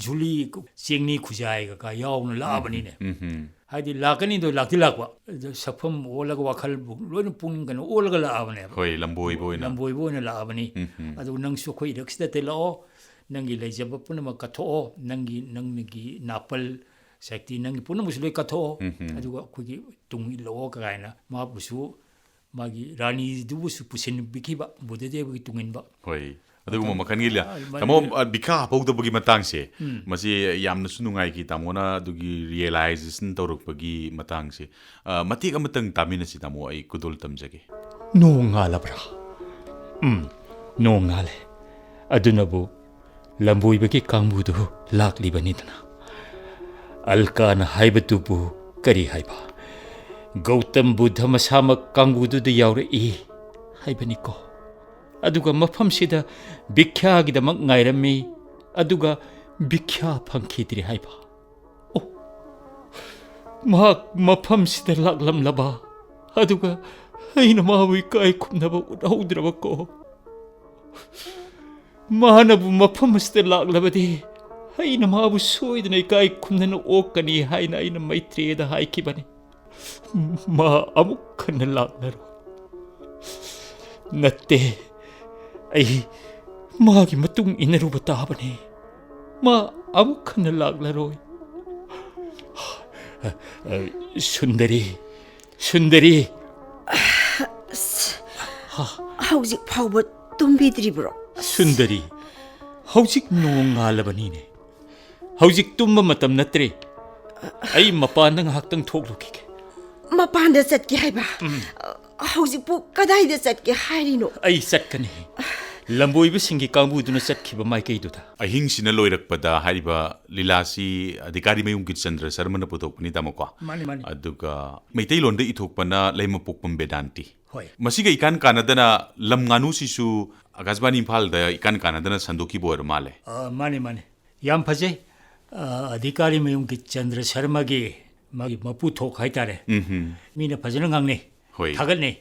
ꯖꯨꯂꯤ ꯆꯦꯡꯅꯤ ꯈꯨꯖꯥꯏꯒ ꯀ ꯌꯥꯎꯅ ꯂꯥꯛꯑꯕꯅꯤꯅꯦ꯫ ꯎꯝ, ꯎꯝ꯫ ꯍꯥꯏꯗꯤ ꯂꯥꯛꯀꯅꯤꯗꯣ ꯂꯥꯛꯇꯤ ꯂꯥꯛꯄ, ꯑꯗꯣ ꯁꯛꯐꯝ ꯑꯣꯜꯂꯒ ꯋꯥꯈꯜ ꯂꯣꯏꯅ ꯄꯨꯛꯅꯤꯡ ꯀꯩꯅꯣ ꯑꯣꯜꯂꯒ ꯂꯥꯛꯑꯕꯅꯦꯕ꯫ ꯍꯣꯏ, ꯂꯝꯕꯣꯏꯕ ꯑꯣꯏꯅ꯫ ꯂꯝꯕꯣꯏꯕ ꯑꯣꯏꯅ ꯂꯥꯛꯑꯕꯅꯤ꯫ ꯎꯝ, ꯎꯝ꯫ ꯑꯗꯨ ꯅꯪꯁꯨ ꯑꯩꯈꯣꯏ ꯏꯔꯛꯁꯤꯗ ꯂꯥꯛꯑꯣ, ꯅꯪꯒꯤ ꯂꯩꯖꯕ ꯄꯨꯝꯅꯃꯛ ꯀꯠꯊꯣꯛꯑꯣ, ꯅꯪꯒꯤ, ꯅꯪꯒꯤ ꯅꯥꯄꯜ ꯁꯛꯇꯤ, ꯅꯪꯒꯤ ꯄꯨꯝꯅꯃꯛꯁꯨ ꯂꯣꯏ ꯀꯠꯊꯣꯛꯑꯣ, ꯎꯝ, ꯎꯝ꯫ ꯑꯗꯨꯒ ꯑꯩꯈꯣꯏꯒꯤ ꯇꯨꯡ ꯏꯜꯂꯛꯑꯣ ꯀꯥꯏꯅ ꯃꯥꯕꯨꯁꯨ ꯃꯥꯒꯤ ꯔꯥꯅꯤꯗꯨꯕꯨꯁꯨ ꯄꯨꯁꯤꯟꯕꯤꯈꯤꯕ ꯕꯨꯙꯗꯦꯕꯒꯤ ꯇꯨꯡꯏꯟꯕ꯫ ꯍꯣꯏ꯫ ꯑꯗꯨꯒꯨꯝꯕ ꯃꯇꯝ-, ꯃꯈꯜꯒꯤ ꯂ-, ꯑ, ꯃ-, ꯇꯥꯃꯣ, ꯑ, ꯚꯤꯈ꯭ꯌꯥ ꯍꯥꯞꯍꯧꯗꯕꯒꯤ ꯃꯇꯥꯡꯁꯦ, ꯎꯝ꯫ ꯃꯁꯤ ꯌꯥꯝꯅꯁꯨ ꯅꯨꯡꯉꯥꯏꯈꯤ ꯇꯥꯃꯣꯅ ꯑꯗꯨꯒꯤ realization ꯇꯧꯔꯛꯄꯒꯤ ꯃꯇꯥꯡꯁꯦ꯫ ꯑ, ꯃꯇꯦꯛ ꯑꯃꯇꯪ ꯇꯥꯃꯤꯟꯅꯁꯤ ꯇꯥꯃꯣ, ꯑꯩ ꯈꯨꯗꯣꯜ ꯇꯝꯖꯒꯦ꯫ ꯅꯣꯡ ꯉꯥꯜꯂꯕ꯭ꯔꯥ? ꯎꯝ, ꯅꯣꯡ ꯉꯥꯜꯂꯦ꯫ ꯑꯗꯨꯅꯕꯨ ꯂꯝꯕꯣꯏꯕꯒꯤ ꯀꯥꯡꯕꯨꯗꯨ ꯂꯥꯛꯂꯤꯕꯅꯤꯗꯅ꯫ ꯑꯜꯀꯥꯅ ꯍꯥꯏꯕꯗꯨꯕꯨ ꯀꯔꯤ ꯍꯥꯏꯕ? ꯒꯧꯇꯝ ꯕꯨꯙ ꯃꯁꯥꯃꯛ ꯀꯥꯡꯕꯨꯗꯨꯗ ꯌꯥꯎꯔꯛꯏ ꯍꯥꯏꯕꯅꯤꯀꯣ꯫ ꯑꯗꯨꯒ ꯃꯐꯝꯁꯤꯗ ꯚꯤꯈ꯭ꯌꯥꯒꯤꯗꯃꯛ ꯉꯥꯏꯔꯝꯃꯤ, ꯑꯗꯨꯒ ꯚꯤꯈ꯭ꯌꯥ ꯐꯪꯈꯤꯗ꯭ꯔꯦ ꯍꯥꯏꯕ꯫ ꯑꯣ, ꯃꯍꯥꯛ ꯃꯐꯝꯁꯤꯗ ꯂꯥꯛꯂꯝꯂꯕ, ꯑꯗꯨꯒ ꯑꯩꯅ ꯃꯥꯕꯨ ꯏꯀꯥꯏ ꯈꯨꯝꯅꯕ ꯎꯠꯍꯧꯗ꯭ꯔꯕꯀꯣ꯫ ꯃꯥꯅꯕꯨ ꯃꯐꯝ ꯑꯁꯤꯗ ꯂꯥꯛꯂꯕꯗꯤ ꯑꯩꯅ ꯃꯥꯕꯨ ꯁꯣꯏꯗꯅ ꯏꯀꯥꯏ ꯈꯨꯝꯅꯅ ꯑꯣꯛꯀꯅꯤ ꯍꯥꯏꯅ ꯑꯩꯅ ꯃꯩꯇ꯭ꯔꯦꯌꯗ ꯍꯥꯏꯈꯤꯕꯅꯤ꯫ ꯃꯥ ꯑꯃꯨꯛ ꯍꯟꯅ ꯂꯥꯛꯂꯔꯣꯏ꯫ ꯅꯠꯇꯦ, ꯑꯩ ꯃꯥꯒꯤ ꯃꯇꯨꯡ ꯏꯟꯅꯔꯨꯕ ꯇꯥꯕꯅꯤ꯫ ꯃꯥ ꯑꯃꯨꯛ ꯍꯟꯅ ꯂꯥꯛꯂꯔꯣꯏ꯫ ꯁꯨꯟꯗꯔꯤ, ꯁꯨꯟꯗꯔꯤ꯫ ꯍꯧꯖꯤꯛ ꯐꯥꯎꯕ ꯇꯨꯝꯕꯤꯗ꯭ꯔꯤꯕ꯭ꯔꯣ? ꯁꯨꯟꯗꯔꯤ, ꯍꯧꯖꯤꯛ ꯅꯣꯡ ꯉꯥꯜꯂꯕꯅꯤꯅꯦ꯫ ꯍꯧꯖꯤꯛ ꯇꯨꯝꯕ ꯃꯇꯝ ꯅꯠꯇ꯭ꯔꯦ꯫ ꯑꯩ ꯃꯄꯥꯟꯗ ꯉꯥꯏꯍꯥꯛꯇꯪ ꯊꯣꯛꯂꯨꯈꯤꯒꯦ꯫ ꯃꯄꯥꯟꯗ ꯆꯠꯀꯦ ꯍꯥꯏꯕ? ꯍꯧꯖꯤꯛꯄꯨ ꯀꯗꯥꯏꯗ ꯆꯠꯀꯦ ꯍꯥꯏꯔꯤꯅꯣ? ꯑꯩ ꯆꯠꯀꯅꯤ, ꯂꯝꯕꯣꯏꯕꯁꯤꯡꯒꯤ ꯀꯥꯡꯕꯨꯗꯨꯅ ꯆꯠꯈꯤꯕ ꯃꯥꯏꯀꯩꯗꯨꯗ꯫ ꯑꯍꯤꯡꯁꯤꯅ ꯂꯣꯏꯔꯛꯄꯗ ꯍꯥꯏꯔꯤꯕ ꯂꯤꯂꯥꯁꯤ ꯑꯙꯤꯀꯥꯔꯤ ꯃꯌꯨꯝꯒꯤ ꯆꯟꯗ꯭ꯔ ꯁꯔꯃꯅ ꯄꯨꯊꯣꯛꯄꯅꯤ, ꯇꯥꯃꯣꯀꯣ? ꯃꯥꯅꯤ, ꯃꯥꯅꯤ꯫ ꯑꯗꯨꯒ ꯃꯩꯇꯩꯂꯣꯟꯗ ꯏꯊꯣꯛꯄꯅ ꯂꯩꯃꯄꯣꯛꯄꯝ ꯕꯦꯗꯥꯟꯇꯤ꯫ ꯍꯣꯏ꯫ ꯃꯁꯤꯒ ꯏꯀꯥꯟ ꯀꯥꯟꯅꯗꯅ ꯂꯝ ꯉꯥꯅꯨꯁꯤꯁꯨ ꯑꯀꯥꯁꯕꯥꯅꯤ ꯏꯝꯐꯥꯜꯗ ꯏꯀꯥꯟ ꯀꯥꯟꯅꯗꯅ ꯁꯟꯗꯣꯛꯈꯤꯕ ꯑꯣꯏꯔ ꯃꯥꯜꯂꯦ꯫ ꯑ, ꯃꯥꯅꯤ, ꯃꯥꯅꯤ꯫ ꯌꯥꯝ ꯐꯖꯩ꯫ ꯑ, ꯑꯙꯤꯀꯥꯔꯤ ꯃꯌꯨꯝꯒꯤ ꯆꯟꯗ꯭ꯔ ꯁꯔꯃꯒꯤ ꯃꯥꯒꯤ ꯃꯄꯨ ꯊꯣꯛ ꯍꯥꯏꯇꯥꯔꯦ꯫ ꯎꯝꯍꯨꯝ꯫ ꯃꯤꯅ ꯐꯖꯅ ꯉꯥꯡꯅꯩ꯫ ꯍꯣꯏ꯫ ꯊꯥꯒꯠꯅꯩ꯫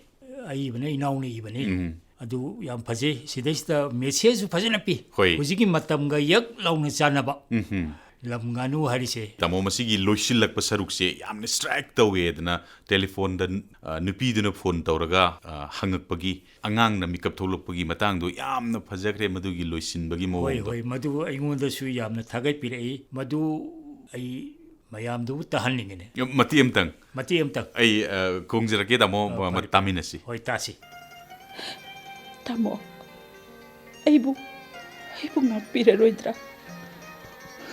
ꯑꯏꯕꯅ ꯏꯅꯥꯎꯅ ꯏꯕꯅꯤ꯫ ꯎꯝ꯫ ꯑꯗꯨ ꯌꯥꯝ ꯐꯖꯩ꯫ ꯁꯤꯗꯩꯁꯤꯗ ꯃꯦꯁꯦꯖꯁꯨ ꯐꯖꯅ ꯄꯤ꯫ ꯍꯣꯏ꯫ ꯍꯧꯖꯤꯛꯀꯤ ꯃꯇꯝꯒ ꯌꯛ ꯂꯥꯎꯅ ꯆꯥꯟꯅꯕ꯫ ꯎꯝꯍꯨꯝ꯫ ꯂꯝ ꯉꯥꯅꯨ ꯍꯥꯏꯔꯤꯁꯦ꯫ ꯇꯥꯃꯣ, ꯃꯁꯤꯒꯤ ꯂꯣꯏꯁꯤꯜꯂꯛꯄ ꯁꯔꯨꯛꯁꯦ ꯌꯥꯝꯅ ꯁ꯭ꯇ꯭ꯔꯥꯏꯛ ꯇꯧꯋꯦꯗꯅ ꯇꯦꯂꯤꯐꯣꯟꯗ, ꯑ, ꯅꯨꯄꯤꯗꯨꯅ ꯐꯣꯟ ꯇꯧꯔꯒ, ꯑ, ꯍꯪꯉꯛꯄꯒꯤ, ꯑꯉꯥꯡꯅ ꯃꯤꯀꯞ ꯊꯣꯛꯂꯛꯄꯒꯤ ꯃꯇꯥꯡꯗꯣ ꯌꯥꯝꯅ ꯐꯖꯈ꯭ꯔꯦ, ꯃꯗꯨꯒꯤ ꯂꯣꯏꯁꯤꯟꯕꯒꯤ ꯍꯣꯏ, ꯃꯑꯣꯡꯗꯣ꯫ ꯍꯣꯏ, ꯃꯗꯨ ꯑꯩꯉꯣꯟꯗꯁꯨ ꯌꯥꯝꯅ ꯊꯥꯒꯠꯄꯤꯔꯛꯏ꯫ ꯃꯗꯨ ꯑꯩ ꯃꯌꯥꯝꯗꯨꯕꯨ ꯇꯥꯍꯟꯅꯤꯡꯉꯤꯅꯦ꯫ ꯃꯇꯦꯛ ꯑꯃꯇꯪ꯫ ꯃꯇꯦꯛ ꯑꯃꯇꯪ꯫ ꯑꯩ, ꯑ, ꯈꯣꯡꯖꯔꯛꯀꯦ, ꯇꯥꯃꯣ, ꯑ, ꯐꯔꯦ, ꯇꯥꯃꯤꯟꯅꯁꯤ꯫ ꯍꯣꯏ, ꯇꯥꯁꯤ꯫ ꯇꯥꯃꯣ, ꯑꯩꯕꯨ, ꯑꯩꯕꯨ ꯉꯥꯛꯄꯤꯔꯔꯣꯏꯗ꯭ꯔꯥ?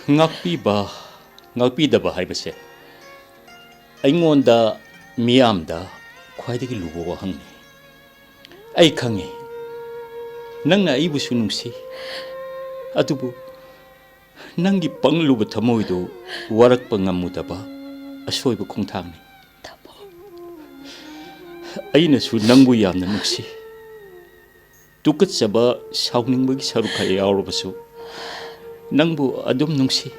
ꯉꯥꯛꯄꯤꯕ, ꯉꯥꯛꯄꯤꯗꯕ ꯍꯥꯏꯕꯁꯦ ꯑꯩꯉꯣꯟꯗ ꯃꯤꯌꯥꯝꯗ ꯈ꯭ꯋꯥꯏꯗꯒꯤ ꯂꯨꯕ ꯋꯥꯍꯪꯅꯤ꯫ ꯑꯩ ꯈꯪꯉꯤ, ꯅꯪꯅ ꯑꯩꯕꯨꯁꯨ ꯅꯨꯡꯁꯤ, ꯑꯗꯨꯕꯨ ꯅꯪꯒꯤ ꯄꯪꯂꯨꯕ ꯊꯃꯣꯏꯗꯨ ꯋꯥꯔꯛꯄ ꯉꯝꯃꯨꯗꯕ ꯑꯁꯣꯏꯕ ꯈꯣꯡꯊꯥꯡꯅꯤ꯫ ꯇꯥꯃꯣ, ꯑꯩꯅꯁꯨ ꯅꯪꯕꯨ ꯌꯥꯝꯅ ꯅꯨꯡꯁꯤ꯫ ꯇꯨꯀꯠꯆꯕ, ꯁꯥꯎꯅꯤꯡꯕꯒꯤ ꯁꯔꯨꯛ ꯈꯔ ꯌꯥꯎꯔꯕꯁꯨ ꯅꯪꯕꯨ ꯑꯗꯨꯝ ꯅꯨꯡꯁꯤ꯫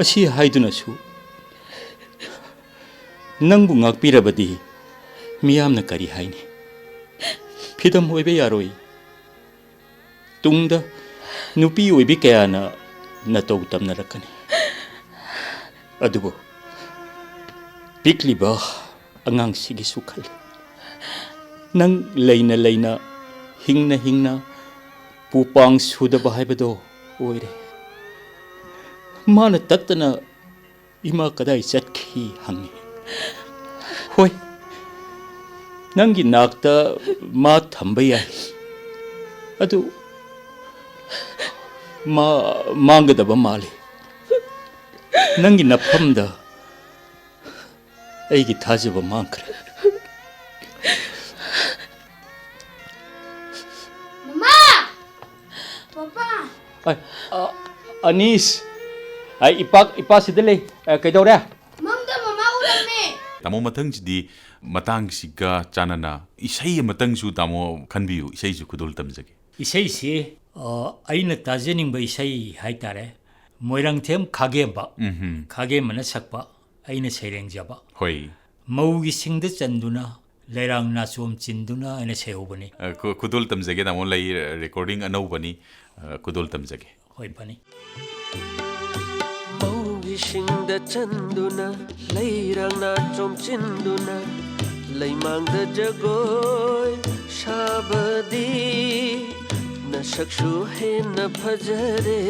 ꯑꯁꯤ ꯍꯥꯏꯗꯨꯅꯁꯨ ꯅꯪꯕꯨ ꯉꯥꯛꯄꯤꯔꯕꯗꯤ ꯃꯤꯌꯥꯝꯅ ꯀꯔꯤ ꯍꯥꯏꯅꯤ? ꯐꯤꯗꯝ ꯑꯣꯏꯕ ꯌꯥꯔꯣꯏ꯫ ꯇꯨꯡꯗ ꯅꯨꯄꯤ ꯑꯣꯏꯕꯤ ꯀꯌꯥꯅ ꯅꯇꯧ ꯇꯝꯅꯔꯛꯀꯅꯤ꯫ ꯑꯗꯨꯕꯨ ꯄꯤꯛꯂꯤꯕ ꯑꯉꯥꯡꯁꯤꯒꯤꯁꯨ ꯈꯜꯂꯤ꯫ ꯅꯪ ꯂꯩꯅ ꯂꯩꯅ, ꯍꯤꯡꯅ ꯍꯤꯡꯅ ꯄꯨꯄꯥꯡ ꯁꯨꯗꯕ ꯍꯥꯏꯕꯗꯣ ꯑꯣꯏꯔꯦ꯫ ꯃꯥꯅ ꯇꯠꯇꯅ "ꯏꯃꯥ ꯀꯗꯥꯏ ꯆꯠꯈꯤ?" ꯍꯪꯉꯤ꯫ ꯍꯣꯏ, ꯅꯪꯒꯤ ꯅꯥꯛꯇ ꯃꯥ ꯊꯝꯕ ꯌꯥꯏ, ꯑꯗꯨ ꯃꯥ ꯃꯥꯡꯒꯗꯕ ꯃꯥꯜꯂꯤ꯫ ꯅꯪꯒꯤ ꯅꯐꯝꯗ ꯑꯩꯒꯤ ꯊꯥꯖꯕ ꯃꯥꯡꯈ꯭ꯔꯦ꯫ ꯃꯃꯥ! ꯄꯄꯥ! ꯑ, ꯑ, ꯑꯅꯤꯁ! ꯑ, ꯏꯄꯥ, ꯏꯄꯥ ꯁꯤꯗ ꯂꯩ꯫ ꯑ, ꯀꯩꯗꯧꯔꯦ? ꯃꯪꯗ ꯃꯃꯥ ꯎꯔꯝꯃꯦ꯫ ꯇꯥꯃꯣ, ꯃꯊꯪꯁꯤꯗꯤ ꯃꯇꯥꯡꯁꯤꯒ ꯆꯥꯟꯅꯅ ꯏꯁꯩ ꯑꯃꯇꯪꯁꯨ ꯇꯥꯃꯣ ꯈꯟꯕꯤꯌꯨ, ꯏꯁꯩꯁꯨ ꯈꯨꯗꯣꯜ ꯇꯝꯖꯒꯦ꯫ ꯏꯁꯩꯁꯤ, ꯑ, ꯑꯩꯅ ꯇꯥꯖꯅꯤꯡꯕ ꯏꯁꯩ ꯍꯥꯏꯇꯥꯔꯦ, ꯃꯣꯏꯔꯥꯡꯊꯦꯝ ꯈꯥꯒꯦꯝꯕ, ꯎꯝꯍꯨꯝ꯫ ꯈꯥꯒꯦꯝꯕꯅ ꯁꯛꯄ "ꯑꯩꯅ ꯁꯩꯔꯦꯡꯖꯕ"꯫ ꯍꯣꯏ꯫ "ꯃꯧꯒꯤ ꯁꯤꯡꯗ ꯆꯟꯗꯨꯅ, ꯂꯩꯔꯥꯡ ꯅꯥꯆꯣꯝ ꯆꯤꯟꯗꯨꯅ" ꯍꯥꯏꯅ ꯁꯩꯍꯧꯕꯅꯤ꯫ ꯑ, ꯈꯨ-, ꯈꯨꯗꯣꯜ ꯇꯝꯖꯒꯦ ꯇꯥꯃꯣ, ꯂꯩ, recording ꯑꯅꯧꯕꯅꯤ, ꯑ, ꯈꯨꯗꯣꯜ ꯇꯝꯖꯒꯦ꯫ ꯍꯣꯏ, ꯐꯅꯤ꯫ ꯃꯧꯒꯤ ꯁꯤꯡꯗ ꯆꯟꯗꯨꯅ, ꯂꯩꯔꯥꯡ ꯅꯥꯆꯣꯝ ꯆꯤꯟꯗꯨꯅ, ꯂꯩꯃꯥꯡꯗ ꯖꯒꯣꯏ ꯁꯥꯕꯗꯤ ꯅꯁꯛꯁꯨ ꯍꯦꯟꯅ ꯐꯖꯔꯦ꯫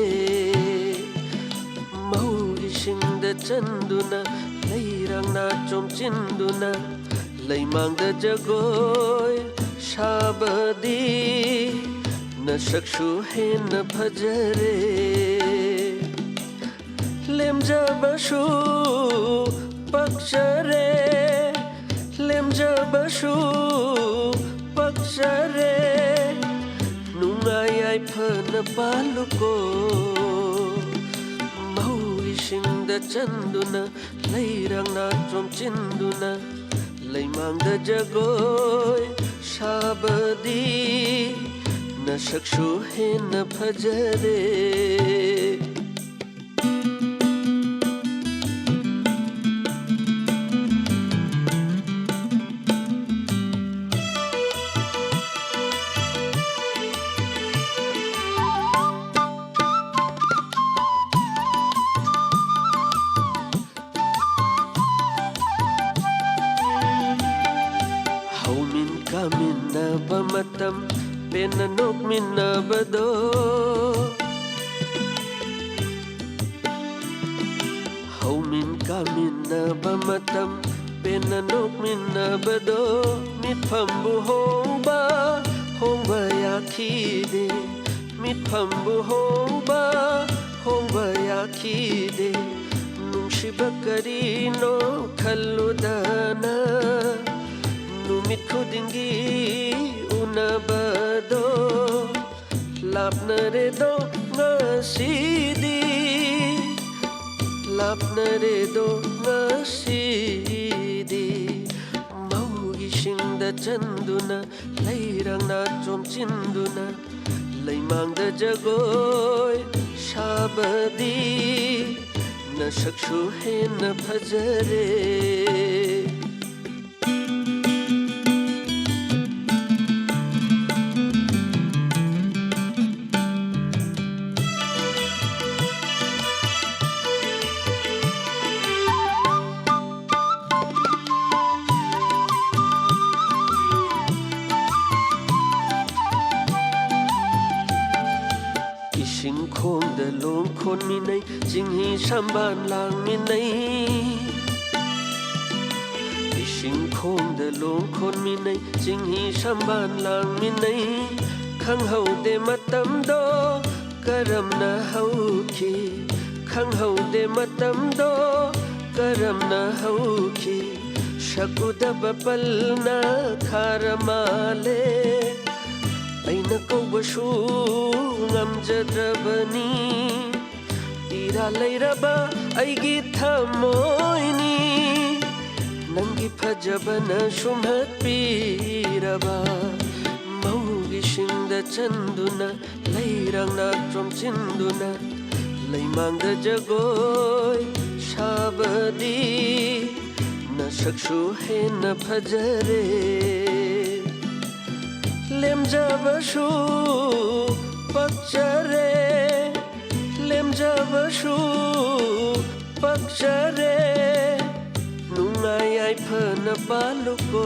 ꯃꯧꯒꯤ ꯁꯤꯡꯗ ꯆꯟꯗꯨꯅ, ꯂꯩꯔꯥꯡ ꯅꯥꯆꯣꯝ ꯆꯤꯟꯗꯨꯅ, ꯂꯩꯃꯥꯡꯗ ꯖꯒꯣꯏ ꯁꯥꯕꯗꯤ ꯅꯁꯛꯁꯨ ꯍꯦꯟꯅ ꯐꯖꯔꯦ꯫ ꯂꯦꯝꯖꯕꯁꯨ ꯄꯛꯆꯔꯦ, ꯂꯦꯝꯖꯕꯁꯨ ꯄꯛꯆꯔꯦ, ꯅꯨꯡꯉꯥꯏ ꯌꯥꯏꯐꯅ ꯄꯥꯜꯂꯨꯀꯣ꯫ ꯃꯧꯒꯤ ꯁꯤꯡꯗ ꯆꯟꯗꯨꯅ, ꯂꯩꯔꯥꯡ ꯅꯥꯆꯣꯝ ꯆꯤꯟꯗꯨꯅ, ꯂꯩꯃꯥꯡꯗ ꯖꯒꯣꯏ ꯁꯥꯕꯗꯤ ꯅꯁꯛꯁꯨ ꯍꯦꯟꯅ ꯐꯖꯔꯦ꯫ ꯍꯧꯃꯤꯟ ꯀꯥꯃꯤꯟꯅꯕ ꯃꯇꯝ ꯄꯦꯟꯅ ꯅꯣꯛꯃꯤꯟꯅꯕꯗꯣ꯫ ꯍꯧꯃꯤꯟ ꯀꯥꯃꯤꯟꯅꯕ ꯃꯇꯝ ꯄꯦꯟꯅ ꯅꯣꯛꯃꯤꯟꯅꯕꯗꯣ꯫ ꯃꯤꯠꯐꯝꯕꯨ ꯍꯣꯡꯕ ꯍꯣꯡꯕ ꯌꯥꯈꯤꯗꯦ꯫ ꯃꯤꯠꯐꯝꯕꯨ ꯍꯣꯡꯕ ꯍꯣꯡꯕ ꯌꯥꯈꯤꯗꯦ꯫ ꯅꯨꯡꯁꯤꯕ ꯀꯔꯤꯅꯣ ꯈꯜꯂꯨꯗꯅ ꯅꯨꯃꯤꯠ ꯈꯨꯗꯤꯡꯒꯤ ꯎꯅꯕꯗꯣ꯫ ꯂꯥꯞꯅꯔꯦꯗꯣ ꯉꯁꯤꯗꯤ, ꯂꯥꯞꯅꯔꯦꯗꯣ ꯉꯁꯤꯗꯤ꯫ ꯃꯧꯒꯤ ꯏꯁꯤꯡꯗ ꯆꯟꯗꯨꯅ, ꯂꯩꯔꯥꯡꯅ ꯆꯣꯝꯆꯤꯟꯗꯨꯅ, ꯂꯩꯃꯥꯡꯗ ꯖꯒꯣꯏ ꯁꯥꯕꯗꯤ ꯅꯁꯛꯁꯨ ꯍꯦꯟꯅ ꯐꯖꯔꯦ꯫ ꯏꯁꯤꯡ ꯈꯣꯡꯗ ꯂꯣꯡ ꯈꯣꯟꯃꯤꯟꯅꯩ, ꯆꯤꯡꯍꯤ ꯁꯝꯕꯥꯟ ꯂꯥꯡꯃꯤꯟꯅꯩ꯫ ꯏꯁꯤꯡ ꯈꯣꯡꯗ ꯂꯣꯡ ꯈꯣꯟꯃꯤꯟꯅꯩ, ꯆꯤꯡꯍꯤ ꯁꯝꯕꯥꯟ ꯂꯥꯡꯃꯤꯟꯅꯩ꯫ ꯈꯪꯍꯧꯗꯦ ꯃꯇꯝꯗꯣ ꯀꯔꯝꯅ ꯍꯧꯈꯤ, ꯈꯪꯍꯧꯗꯦ ꯃꯇꯝꯗꯣ ꯀꯔꯝꯅ ꯍꯧꯈꯤ꯫ ꯁꯛ ꯎꯗꯕ ꯄꯜꯅ ꯈꯥꯔ ꯃꯥꯜꯂꯦ꯫ ꯑꯩꯅ ꯀꯧꯕꯁꯨ ꯉꯝꯖꯗ꯭ꯔꯕꯅꯤ꯫ ꯏꯔꯥ ꯂꯩꯔꯕ ꯑꯩꯒꯤ ꯊꯃꯣꯏꯅꯤ꯫ ꯅꯪꯒꯤ ꯐꯖꯕꯅ ꯁꯨꯝꯍꯠꯄꯤꯔꯕ ꯃꯧꯒꯤ ꯏꯁꯤꯡꯗ ꯆꯟꯗꯨꯅ, ꯂꯩꯔꯥꯡꯅ ꯆꯣꯝꯁꯤꯟꯗꯨꯅ, ꯂꯩꯃꯥꯡꯗ ꯖꯒꯣꯏ ꯁꯥꯕꯗꯤ ꯅꯁꯛꯁꯨ ꯍꯦꯟꯅ ꯐꯖꯔꯦ꯫ ꯂꯦꯝꯖꯕꯁꯨ ꯄꯛꯆꯔꯦ, ꯂꯦꯝꯖꯕꯁꯨ ꯄꯛꯆꯔꯦ꯫ ꯅꯨꯡꯉꯥꯏ ꯌꯥꯏꯐꯅ ꯄꯥꯜꯂꯨꯀꯣ꯫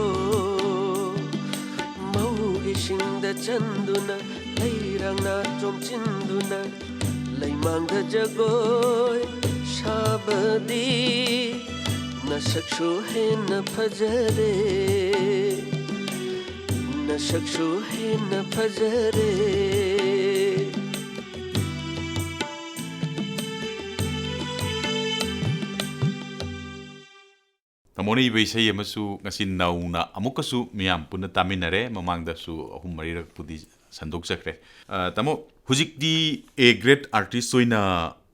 ꯃꯧꯒꯤ ꯏꯁꯤꯡꯗ ꯆꯟꯗꯨꯅ, ꯂꯩꯔꯥꯡꯅ ꯆꯣꯝꯁꯤꯟꯗꯨꯅ, ꯂꯩꯃꯥꯡꯗ ꯖꯒꯣꯏ ꯁꯥꯕꯗꯤ ꯅꯁꯛꯁꯨ ꯍꯦꯟꯅ ꯐꯖꯔꯦ, ꯅꯁꯛꯁꯨ ꯍꯦꯟꯅ ꯐꯖꯔꯦ꯫ ꯇꯥꯃꯣꯅ ꯏꯕ ꯏꯁꯩ ꯑꯃꯁꯨ ꯉꯁꯤ ꯅꯧꯅ ꯑꯃꯨꯛꯀꯁꯨ ꯃꯤꯌꯥꯝ ꯄꯨꯟꯅ ꯇꯥꯃꯤꯟꯅꯔꯦ꯫ ꯃꯃꯥꯡꯗꯁꯨ ꯑꯍꯨꯝ ꯃꯔꯤꯔꯛꯄꯨꯗꯤ ꯁꯟꯗꯣꯛꯆꯈ꯭ꯔꯦ꯫ ꯑ, ꯇꯥꯃꯣ, ꯍꯧꯖꯤꯛꯇꯤ A grade artist ꯑꯣꯏꯅ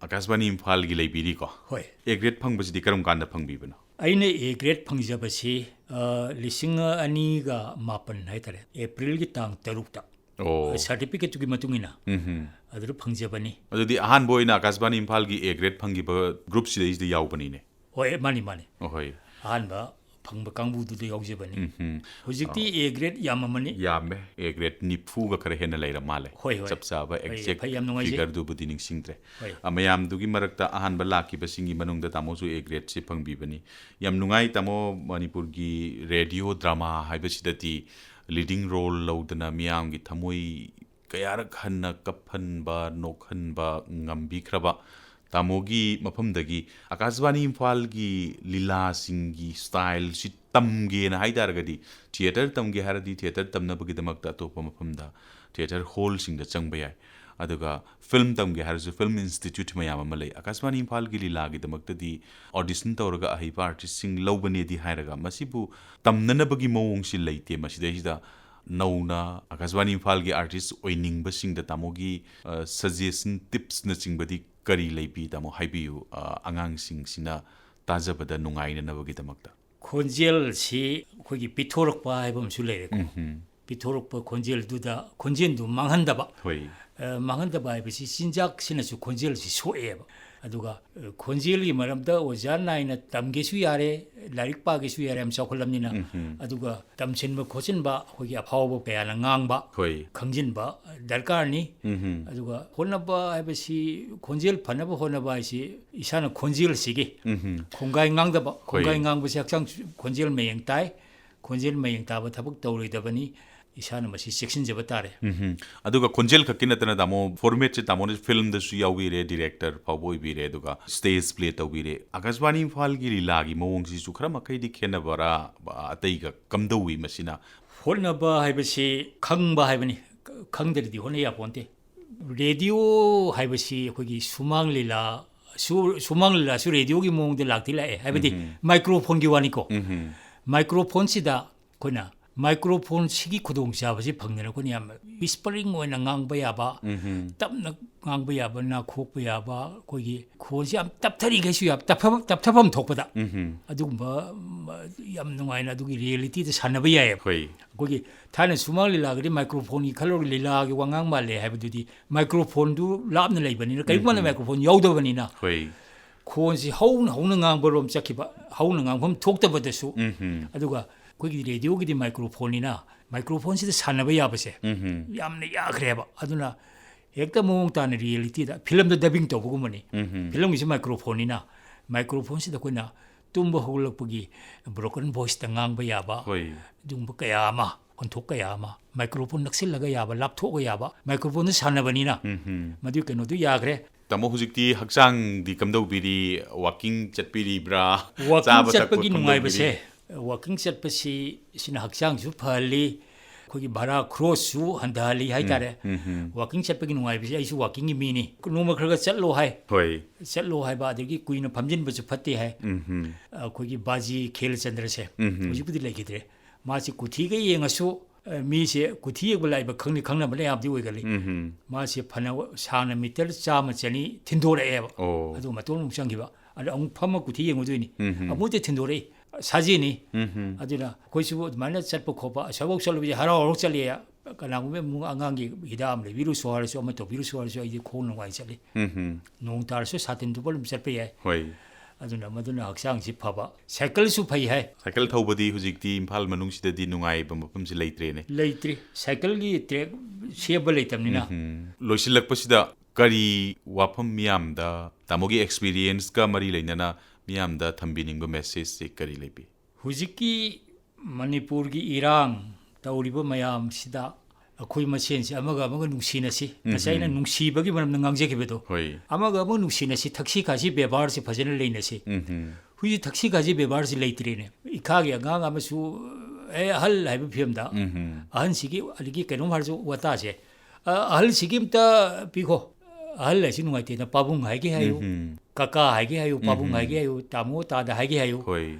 ꯑꯀꯥꯁꯕꯥꯅꯤ ꯏꯝꯐꯥꯜꯒꯤ ꯂꯩꯕꯤꯔꯤꯀꯣ? ꯍꯣꯏ꯫ A grade ꯐꯪꯕꯁꯤꯗꯤ ꯀꯔꯝ ꯀꯥꯟꯗ ꯐꯪꯕꯤꯕꯅꯣ? ꯑꯩꯅ A grade ꯐꯪꯖꯕꯁꯤ, ꯑ, ꯂꯤꯁꯤꯡ ꯑꯅꯤꯒ ꯃꯥꯄꯟ ꯍꯥꯏꯇꯥꯔꯦ, ꯑꯦꯄ꯭ꯔꯤꯜꯒꯤ ꯇꯥꯡ ꯇꯔꯨꯛꯇ꯫ ꯑꯣ꯫ Certificate ꯇꯨꯒꯤ ꯃꯇꯨꯡ ꯏꯟꯅ ꯎꯝꯍꯨꯝ꯫ ꯑꯗꯨꯗ ꯐꯪꯖꯕꯅꯤ꯫ ꯑꯗꯨꯗꯤ ꯑꯍꯥꯟꯕ ꯑꯣꯏꯅ ꯑꯀꯥꯁꯕꯥꯅꯤ ꯏꯝꯐꯥꯜꯒꯤ A grade ꯐꯪꯈꯤꯕ group ꯁꯤꯗꯩꯁꯤꯗ ꯌꯥꯎꯕꯅꯤꯅꯦ꯫ ꯍꯣꯏ, ꯃꯥꯅꯤ, ꯃꯥꯅꯤ꯫ ꯑꯍꯣꯏ꯫ ꯑꯍꯥꯟꯕ ꯐꯪꯕ ꯀꯥꯡꯕꯨꯗꯨꯗ ꯌꯥꯎꯖꯕꯅꯤ꯫ ꯎꯝꯍꯨꯝ꯫ ꯍꯧꯖꯤꯛꯇꯤ ꯑꯣ꯫ A grade ꯌꯥꯝꯃꯝꯃꯅꯤ꯫ ꯌꯥꯝꯃꯦ꯫ A grade ꯅꯤꯐꯨꯒ ꯈꯔ ꯍꯦꯟꯅ ꯂꯩꯔ ꯃꯥꯜꯂꯦ꯫ ꯍꯣꯏ, ꯍꯣꯏ꯫ ꯆꯞ ꯆꯥꯕ ꯍꯣꯏ, exact ꯐꯩ, ꯌꯥꯝ ꯅꯨꯡꯉꯥꯏꯖꯩ꯫ Figure ꯗꯨꯕꯨꯗꯤ ꯅꯤꯡꯁꯤꯡꯗ꯭ꯔꯦ꯫ ꯍꯣꯏ꯫ ꯑ, ꯃꯌꯥꯝꯗꯨꯒꯤ ꯃꯔꯛꯇ ꯑꯍꯥꯟꯕ ꯂꯥꯛꯈꯤꯕꯁꯤꯡꯒꯤ ꯃꯅꯨꯡꯗ ꯇꯥꯃꯣꯁꯨ A grade ꯁꯤ ꯐꯪꯕꯤꯕꯅꯤ꯫ ꯌꯥꯝ ꯅꯨꯡꯉꯥꯏ ꯇꯥꯃꯣ, ꯃꯅꯤꯄꯨꯔꯒꯤ radio drama ꯍꯥꯏꯕꯁꯤꯗꯗꯤ leading role ꯂꯧꯗꯅ ꯃꯤꯌꯥꯝꯒꯤ ꯊꯃꯣꯏ ꯀꯌꯥꯔꯛ ꯍꯟꯅ ꯀꯞꯍꯟꯕ, ꯅꯣꯛꯍꯟꯕ ꯉꯝꯕꯤꯈ꯭ꯔꯕ ꯇꯥꯃꯣꯒꯤ ꯃꯐꯝꯗꯒꯤ ꯑꯀꯥꯁꯕꯥꯅꯤ ꯏꯝꯐꯥꯜꯒꯤ ꯂꯤꯂꯥꯁꯤꯡꯒꯤ style ꯁꯤ ꯇꯝꯒꯦꯅ ꯍꯥꯏ ꯇꯥꯔꯒꯗꯤ, theatre ꯇꯝꯒꯦ ꯍꯥꯏꯔꯗꯤ theatre ꯇꯝꯅꯕꯒꯤꯗꯃꯛꯇ ꯑꯇꯣꯞꯄ ꯃꯐꯝꯗ theatre hall ꯁꯤꯡꯗ ꯆꯪꯕ ꯌꯥꯏ꯫ ꯑꯗꯨꯒ film ꯇꯝꯒꯦ ꯍꯥꯏꯔꯁꯨ film institute ꯃꯌꯥꯝ ꯑꯃ ꯂꯩ꯫ ꯑꯀꯥꯁꯕꯥꯅꯤ ꯏꯝꯐꯥꯜꯒꯤ ꯂꯤꯂꯥꯒꯤꯗꯃꯛꯇꯗꯤ audition ꯇꯧꯔꯒ ꯑꯍꯩꯕ artist ꯁꯤꯡ ꯂꯧꯕꯅꯦꯗꯤ ꯍꯥꯏꯔꯒ, ꯃꯁꯤꯕꯨ ꯇꯝꯅꯅꯕꯒꯤ ꯃꯑꯣꯡꯁꯤ ꯂꯩꯇꯦ꯫ ꯃꯁꯤꯗꯩꯁꯤꯗ ꯅꯧꯅ ꯑꯀꯥꯁꯕꯥꯅꯤ ꯏꯝꯐꯥꯜꯒꯤ artist ꯑꯣꯏꯅꯤꯡꯕꯁꯤꯡꯗ ꯇꯥꯃꯣꯒꯤ, ꯑ, suggestion, tips ꯅꯆꯤꯡꯕꯗꯤ ꯀꯔꯤ ꯂꯩꯕꯤ, ꯇꯥꯃꯣ? ꯍꯥꯏꯕꯤꯌꯨ, ꯑ, ꯑꯉꯥꯡꯁꯤꯡꯁꯤꯅ ꯇꯥꯖꯕꯗ ꯅꯨꯡꯉꯥꯏꯅꯅꯕꯒꯤꯗꯃꯛꯇ꯫ ꯈꯣꯟꯖꯦꯜꯁꯤ ꯑꯩꯈꯣꯏꯒꯤ ꯄꯤꯊꯣꯔꯛꯄ ꯍꯥꯏꯕ ꯑꯃꯁꯨ ꯂꯩꯔꯦꯀꯣ꯫ ꯄꯤꯊꯣꯔꯛꯄ ꯈꯣꯟꯖꯦꯜꯗꯨꯗ, ꯈꯣꯟꯖꯦꯜꯗꯨ ꯃꯥꯡꯍꯟꯗꯕ꯫ ꯍꯣꯏ꯫ ꯑ, ꯃꯥꯡꯍꯟꯗꯕ ꯍꯥꯏꯕꯁꯤ ꯆꯤꯟꯖꯥꯛꯁꯤꯅꯁꯨ ꯈꯣꯟꯖꯦꯜꯁꯤ ꯁꯣꯛꯑꯦꯕ꯫ ꯑꯗꯨꯒ, ꯑ, ꯈꯣꯟꯖꯦꯜꯒꯤ ꯃꯔꯝꯗ ꯑꯣꯖꯥ ꯅꯥꯏꯅ ꯇꯝꯒꯦꯁꯨ ꯌꯥꯔꯦ, ꯂꯥꯏꯔꯤꯛ ꯄꯥꯒꯦꯁꯨ ꯌꯥꯔꯦ, ꯌꯥꯝ ꯆꯥꯎꯈꯠꯂꯝꯅꯤꯅ꯫ ꯑꯗꯨꯒ ꯇꯝꯁꯤꯟꯕ ꯈꯣꯠꯆꯤꯟꯕ ꯑꯩꯈꯣꯏꯒꯤ ꯑꯐꯥꯎꯕ ꯀꯌꯥꯅ ꯉꯥꯡꯕ, ꯍꯣꯏ꯫ ꯈꯪꯖꯤꯟꯕ ꯗꯔꯀꯥꯔꯅꯤ꯫ ꯎꯝ꯫ ꯑꯗꯨꯒ ꯍꯣꯠꯅꯕ ꯍꯥꯏꯕꯁꯤ, ꯈꯣꯟꯖꯦꯜ ꯐꯅꯕ ꯍꯣꯠꯅꯕ ꯍꯥꯏꯁꯤ ꯏꯁꯥꯅ ꯈꯣꯟꯖꯦꯜꯁꯤꯒꯤ ꯈꯣꯡꯒꯥꯏ ꯉꯥꯡꯗꯕ, ꯈꯣꯡꯒꯥꯏ ꯍꯣꯏ꯫ ꯉꯥꯡꯕꯁꯤ ꯍꯛꯆꯥꯡ, ꯈꯣꯟꯖꯦꯜ ꯃꯌꯦꯡ ꯇꯥꯏ꯫ ꯈꯣꯟꯖꯦꯜ ꯃꯌꯦꯡ ꯇꯥꯕ ꯊꯕꯛ ꯇꯧꯔꯣꯏꯗꯕꯅꯤ꯫ ꯏꯁꯥꯅ ꯃꯁꯤ ꯆꯦꯛꯁꯤꯟꯖꯕ ꯇꯥꯔꯦ꯫ ꯎꯝ꯫ ꯑꯗꯨꯒ ꯈꯣꯟꯖꯦꯜ ꯈꯛꯀꯤ ꯅꯠꯇꯅ ꯇꯥꯃꯣ, ꯐꯣꯔꯃꯦꯠꯁꯦ ꯇꯥꯃꯣꯅ ꯐꯤꯂꯝꯗꯁꯨ ꯌꯥꯎꯕꯤꯔꯦ, ꯗꯤꯔꯦꯛꯇꯔ ꯐꯥꯎꯕ ꯑꯣꯏꯕꯤꯔꯦ, ꯑꯗꯨꯒ ꯁ꯭ꯇꯦꯖ ꯄ꯭ꯂꯦ ꯇꯧꯕꯤꯔꯦ꯫ ꯑꯥꯀꯥꯁꯕꯥꯅꯤ ꯏꯝꯐꯥꯜꯒꯤ ꯂꯤꯂꯥꯒꯤ ꯃꯑꯣꯡꯁꯤꯁꯨ ꯈꯔ ꯃꯈꯩꯗꯤ ꯈꯦꯠꯅꯕꯔꯥ, ꯑꯇꯩꯒ ꯀꯝꯗꯧꯏ ꯃꯁꯤꯅ? ꯍꯣꯠꯅꯕ ꯍꯥꯏꯕꯁꯤ ꯈꯪꯕ ꯍꯥꯏꯕꯅꯤ꯫ ꯈꯪꯗ꯭ꯔꯗꯤ ꯍꯣꯠꯅ ꯌꯥꯄꯣꯟꯇꯦ꯫ ꯔꯦꯗꯤꯑꯣ ꯍꯥꯏꯕꯁꯤ ꯑꯩꯈꯣꯏꯒꯤ ꯁꯨꯃꯥꯡ ꯂꯤꯂꯥ, ꯁꯨ-, ꯁꯨꯃꯥꯡ ꯂꯤꯂꯥꯁꯨ ꯔꯦꯗꯤꯑꯣꯒꯤ ꯃꯑꯣꯡꯗ ꯂꯥꯛꯇꯤ ꯂꯥꯛꯑꯦ꯫ ꯍꯥꯏꯕꯗꯤ ꯃꯥꯏꯀ꯭ꯔꯣꯐꯣꯟꯒꯤ ꯋꯥꯅꯤꯀꯣ꯫ ꯎꯝ꯫ ꯃꯥꯏꯀ꯭ꯔꯣꯐꯣꯟꯁꯤꯗ ꯑꯩꯈꯣꯏꯅ ꯃꯥꯏꯀ꯭ꯔꯣꯐꯣꯟꯁꯤꯒꯤ ꯈꯨꯗꯣꯡꯆꯥꯕꯁꯤ ꯐꯪꯗꯅ ꯑꯩꯈꯣꯏꯅ ꯌꯥꯝ ꯋꯤꯁꯄꯔꯤꯡ ꯑꯣꯏꯅ ꯉꯥꯡꯕ ꯌꯥꯕ, ꯇꯞꯅ ꯉꯥꯡꯕ ꯌꯥꯕ, ꯅꯥꯈꯣꯛꯄ ꯌꯥꯕ, ꯑꯩꯈꯣꯏꯒꯤ ꯈꯣꯟꯁꯤ ꯌꯥꯝ ꯇꯞꯊꯔꯤꯈꯩꯁꯨ ꯌꯥꯕ, ꯇꯞꯊ-, ꯇꯞꯊꯐꯝ ꯊꯣꯛꯄꯗ꯫ ꯎꯝ꯫ ꯑꯗꯨꯒꯨꯝꯕ, ꯎꯝ, ꯌꯥꯝ ꯅꯨꯡꯉꯥꯏꯅ ꯑꯗꯨꯒꯤ ꯔꯤꯌꯦꯂꯤꯇꯤꯗ ꯁꯥꯟꯅꯕ ꯌꯥꯏꯑꯕ꯫ ꯍꯣꯏ꯫ ꯑꯩꯈꯣꯏꯒꯤ ꯊꯥꯏꯅ ꯁꯨꯃꯥꯡ ꯂꯤꯂꯥꯒꯗꯤ ꯃꯥꯏꯀ꯭ꯔꯣꯐꯣꯟꯒꯤ ꯈꯜꯂꯨꯔꯒ ꯂꯤꯂꯥꯒꯤ ꯋꯥꯉꯥꯡ ꯃꯥꯜꯂꯦ ꯍꯥꯏꯕꯗꯨꯗꯤ ꯃꯥꯏꯀ꯭ꯔꯣꯐꯣꯟꯗꯨ ꯂꯥꯞꯅ ꯂꯩꯕꯅꯤꯅ, ꯀꯔꯤꯒꯨꯝꯕ ꯃꯥꯏꯀ꯭ꯔꯣꯐꯣꯟ ꯌꯥꯎꯗꯕꯅꯤꯅ ꯍꯣꯏ꯫ ꯈꯣꯟꯁꯤ ꯍꯧꯅ ꯍꯧꯅ ꯉꯥꯡꯕꯔꯣꯝ ꯆꯠꯈꯤꯕ, ꯍꯧꯅ ꯉꯥꯡꯐꯝ ꯊꯣꯛꯇꯕꯗꯁꯨ꯫ ꯎꯝ꯫ ꯑꯗꯨꯒ ꯑꯩꯈꯣꯏꯒꯤ ꯔꯦꯗꯤꯑꯣꯒꯤꯗꯤ ꯃꯥꯏꯀ꯭ꯔꯣꯐꯣꯟꯅꯤꯅ, ꯃꯥꯏꯀ꯭ꯔꯣꯐꯣꯟꯁꯤꯗ ꯁꯥꯟꯅꯕ ꯌꯥꯕꯁꯦ ꯎꯝ꯫ ꯌꯥꯝꯅ ꯌꯥꯈ꯭ꯔꯦꯕ꯫ ꯑꯗꯨꯅ ꯍꯦꯛꯇ ꯃꯑꯣꯡ ꯇꯥꯅ ꯔꯤꯌꯦꯂꯤꯇꯤꯗ ꯐꯤꯂꯝꯗ ꯗꯕꯤꯡ ꯇꯧꯕꯒꯨꯝꯕꯅꯤ꯫ ꯎꯝ꯫ ꯐꯤꯂꯝꯒꯤꯁꯤ ꯃꯥꯏꯀ꯭ꯔꯣꯐꯣꯟꯅꯤꯅ, ꯃꯥꯏꯀ꯭ꯔꯣꯐꯣꯟꯁꯤꯗ ꯑꯩꯈꯣꯏꯅ ꯇꯨꯝꯕ ꯍꯧꯒꯠꯂꯛꯄꯒꯤ ꯕ꯭ꯔꯣꯀꯟ ꯚꯣꯏꯁꯇ ꯉꯥꯡꯕ ꯌꯥꯕ, ꯍꯣꯏ꯫ ꯑꯗꯨꯒꯨꯝꯕ ꯀꯌꯥ ꯑꯃ, ꯑꯣꯟꯊꯣꯛ ꯀꯌꯥ ꯑꯃ, ꯃꯥꯏꯀ꯭ꯔꯣꯐꯣꯟ ꯅꯛꯁꯤꯜꯂꯒ ꯌꯥꯕ, ꯂꯥꯞꯊꯣꯛꯑꯒ ꯌꯥꯕ, ꯃꯥꯏꯀ꯭ꯔꯣꯐꯣꯟꯗ ꯁꯥꯟꯅꯕꯅꯤꯅ ꯎꯝ꯫ ꯃꯗꯨꯒꯤ ꯀꯩꯅꯣꯗꯨ ꯌꯥꯈ꯭ꯔꯦ꯫ ꯇꯥꯃꯣ, ꯍꯧꯖꯤꯛꯇꯤ ꯍꯛꯆꯥꯡꯗꯤ ꯀꯝꯗꯧꯕꯤꯔꯤ? ꯋꯥꯀꯤꯡ ꯆꯠꯄꯤꯔꯤꯕ꯭ꯔꯥ? ꯋꯥꯀꯤꯡ ꯆꯥꯕ ꯊꯛꯄ ꯆꯠꯄꯒꯤ ꯀꯝꯗꯧꯕꯤꯔꯤ? ꯅꯨꯡꯉꯥꯏꯕꯁꯦ, ꯋꯥꯀꯤꯡ ꯆꯠꯄꯁꯤ, ꯁꯤꯅ ꯍꯛꯆꯥꯡꯁꯨ ꯐꯍꯜꯂꯤ, ꯑꯩꯈꯣꯏꯒꯤ ꯚꯔꯥ ꯈ꯭ꯔꯣꯁꯁꯨ ꯍꯟꯊꯍꯜꯂꯤ ꯍꯥꯏꯇꯥꯔꯦ꯫ ꯎꯝ꯫ ꯋꯥꯀꯤꯡ ꯆꯠꯄꯒꯤ ꯅꯨꯡꯉꯥꯏꯕꯁꯤ, ꯑꯩꯁꯨ ꯋꯥꯀꯤꯡꯒꯤ ꯃꯤꯅꯤ꯫ ꯅꯣꯡꯃ ꯈꯔ ꯈꯔ ꯆꯠꯂꯣ ꯍꯥꯏ꯫ ꯍꯣꯏ꯫ ꯆꯠꯂꯣ ꯍꯥꯏꯕ, ꯑꯗꯒꯤ ꯀꯨꯏꯅ ꯐꯝꯖꯤꯟꯕꯁꯨ ꯐꯠꯇꯦ ꯍꯥꯏ꯫ ꯎꯝ꯫ ꯑꯩꯈꯣꯏꯒꯤ ꯕꯥꯖꯤ ꯈꯦꯜꯆꯟꯗ꯭ꯔꯁꯦ ꯎꯝ꯫ ꯍꯧꯖꯤꯛꯄꯨꯗꯤ ꯂꯩꯈꯤꯗ꯭ꯔꯦ꯫ ꯃꯥꯁꯤ ꯀꯨꯊꯤꯒ ꯌꯦꯡꯉꯁꯨ, ꯑ, ꯃꯤꯁꯦ ꯀꯨꯊꯤ ꯌꯦꯡꯕ ꯂꯥꯛꯏꯕ ꯈꯪꯗꯤ ꯈꯪꯅꯕ ꯃꯌꯥꯝꯗꯤ ꯑꯣꯏꯒꯜꯂꯤ꯫ ꯎꯝ꯫ ꯃꯥꯁꯦ ꯐꯅ ꯁꯥꯡꯅ ꯃꯤꯇꯔ ꯆꯥꯝꯃ ꯆꯅꯤ ꯊꯤꯟꯗꯣꯔꯛꯑꯦꯕ꯫ ꯑꯣ꯫ ꯑꯗꯨ ꯃꯇꯣꯟ ꯑꯃꯨꯛ ꯆꯪꯈꯤꯕ꯫ ꯑꯗ ꯑꯃꯨꯛ ꯐꯝꯃ ꯀꯨꯊꯤ ꯌꯦꯡꯉꯨꯗꯣꯏꯅꯤ꯫ ꯎꯝ꯫ ꯑꯃꯨꯛꯇ ꯊꯤꯟꯗꯣꯔꯛꯏ꯫ ꯁꯥꯖꯤꯅꯤ꯫ ꯑꯗꯨꯅ ꯑꯩꯈꯣꯏꯁꯨ ꯑꯗꯨꯃꯥꯏꯅ ꯆꯠꯄ ꯈꯣꯠꯄ, ꯑꯁ꯭ꯋꯥꯏꯐꯥꯎ ꯆꯠꯂꯨꯕꯁꯦ ꯍꯔꯥꯎ ꯍꯔꯥꯎ ꯆꯠꯂꯤ꯫ ꯀꯅꯥꯒꯨꯝꯕ ꯏꯃꯨꯡ ꯑꯉꯥꯡꯒꯤ ꯍꯤꯗꯥꯛ ꯑꯃ ꯂꯩꯕꯤꯔꯨꯁꯨ ꯍꯥꯏꯔꯁꯨ, ꯑꯃ ꯇꯧꯕꯤꯔꯨꯁꯨ ꯍꯥꯏꯔꯁꯨ, ꯑꯩꯗꯤ ꯈꯣꯡ ꯅꯨꯡꯉꯥꯏ ꯆꯠꯂꯤ꯫ ꯅꯣꯡ ꯇꯥꯔꯁꯨ ꯁꯥꯇꯤꯟ ꯇꯨꯞꯄ ꯑꯗꯨꯝ ꯆꯠꯄ ꯌꯥꯏ꯫ ꯍꯣꯏ꯫ ꯑꯗꯨꯅ ꯃꯗꯨꯅ ꯍꯛꯆꯥꯡꯁꯤ ꯐꯕ꯫ ꯁꯥꯏꯀꯜꯁꯨ ꯐꯩ ꯍꯥꯏ꯫ ꯁꯥꯏꯀꯜ ꯊꯧꯕꯗꯤ ꯍꯧꯖꯤꯛꯇꯤ ꯏꯝꯐꯥꯜ ꯃꯅꯨꯡꯁꯤꯗꯗꯤ ꯅꯨꯡꯉꯥꯏꯕ ꯃꯐꯝꯁꯤ ꯂꯩꯇ꯭ꯔꯦꯅꯦ꯫ ꯂꯩꯇ꯭ꯔꯤ꯫ ꯁꯥꯏꯀꯜꯒꯤ ꯇ꯭ꯔꯦꯛ ꯁꯦꯝꯕ ꯂꯩꯇꯕꯅꯤꯅ꯫ ꯎꯝ꯫ ꯂꯣꯏꯁꯤꯜꯂꯛꯄꯁꯤꯗ ꯀꯔꯤ ꯋꯥꯐꯝ ꯃꯤꯌꯥꯝꯗ, ꯇꯥꯃꯣꯒꯤ ꯑꯦꯛꯁꯄꯤꯔꯤꯌꯦꯟꯁꯀ ꯃꯔꯤ ꯂꯩꯅꯅ ꯃꯤꯌꯥꯝꯗ ꯊꯝꯕꯤꯅꯤꯡꯕ ꯃꯦꯁꯦꯖꯁꯦ ꯀꯔꯤ ꯂꯩꯕꯤ? ꯍꯧꯖꯤꯛꯀꯤ ꯃꯅꯤꯄꯨꯔꯒꯤ ꯏꯔꯥꯡ ꯇꯧꯔꯤꯕ ꯃꯌꯥꯝꯁꯤꯗ ꯑꯩꯈꯣꯏ ꯃꯁꯦꯟꯁꯤ ꯑꯃꯒ ꯑꯃꯒ ꯅꯨꯡꯁꯤꯅꯁꯤ꯫ ꯉꯁꯥꯏ ꯑꯩꯅ ꯅꯨꯡꯁꯤꯕꯒꯤ ꯃꯔꯝꯗ ꯉꯥꯡꯖꯈꯤꯕꯗꯣ, ꯍꯣꯏ꯫ ꯑꯃꯒ ꯑꯃꯒ ꯅꯨꯡꯁꯤꯅꯁꯤ, ꯊꯛꯁꯤ ꯈꯥꯁꯤ ꯕꯦꯕꯥꯔꯁꯤ ꯐꯖꯅ ꯂꯩꯅꯁꯤ꯫ ꯍꯧꯖꯤꯛ ꯊꯛꯁꯤ ꯈꯥꯁꯤ ꯕꯦꯕꯥꯔꯁꯤ ꯂꯩꯇ꯭ꯔꯦꯅꯦ꯫ ꯏꯈꯥꯒꯤ ꯑꯉꯥꯡ ꯑꯃꯁꯨ, ꯑꯦ, ꯑꯍꯜ ꯍꯥꯏꯕ ꯐꯤꯕꯝꯗ ꯑꯍꯟꯁꯤꯒꯤ ꯑꯗꯒꯤ ꯀꯩꯅꯣꯝ ꯍꯥꯏꯔꯁꯨ ꯋꯥꯇꯥꯁꯦ, ꯑ, ꯑꯍꯜꯁꯤꯒꯤ ꯑꯝꯇ ꯄꯤꯈꯣ꯫ ꯑꯍꯜ ꯍꯥꯏꯁꯤ ꯅꯨꯡꯉꯥꯏꯇꯦꯅ, ꯄꯥꯕꯨꯡ ꯍꯥꯏꯒꯦ ꯍꯥꯏꯌꯨ, ꯀꯀꯥ ꯍꯥꯏꯒꯦ ꯍꯥꯏꯌꯨ, ꯄꯥꯕꯨꯡ ꯍꯥꯏꯒꯦ ꯍꯥꯏꯌꯨ, ꯇꯥꯃꯣ ꯇꯥꯗ ꯍꯥꯏꯒꯦ ꯍꯥꯏꯌꯨ꯫ ꯍꯣꯏ꯫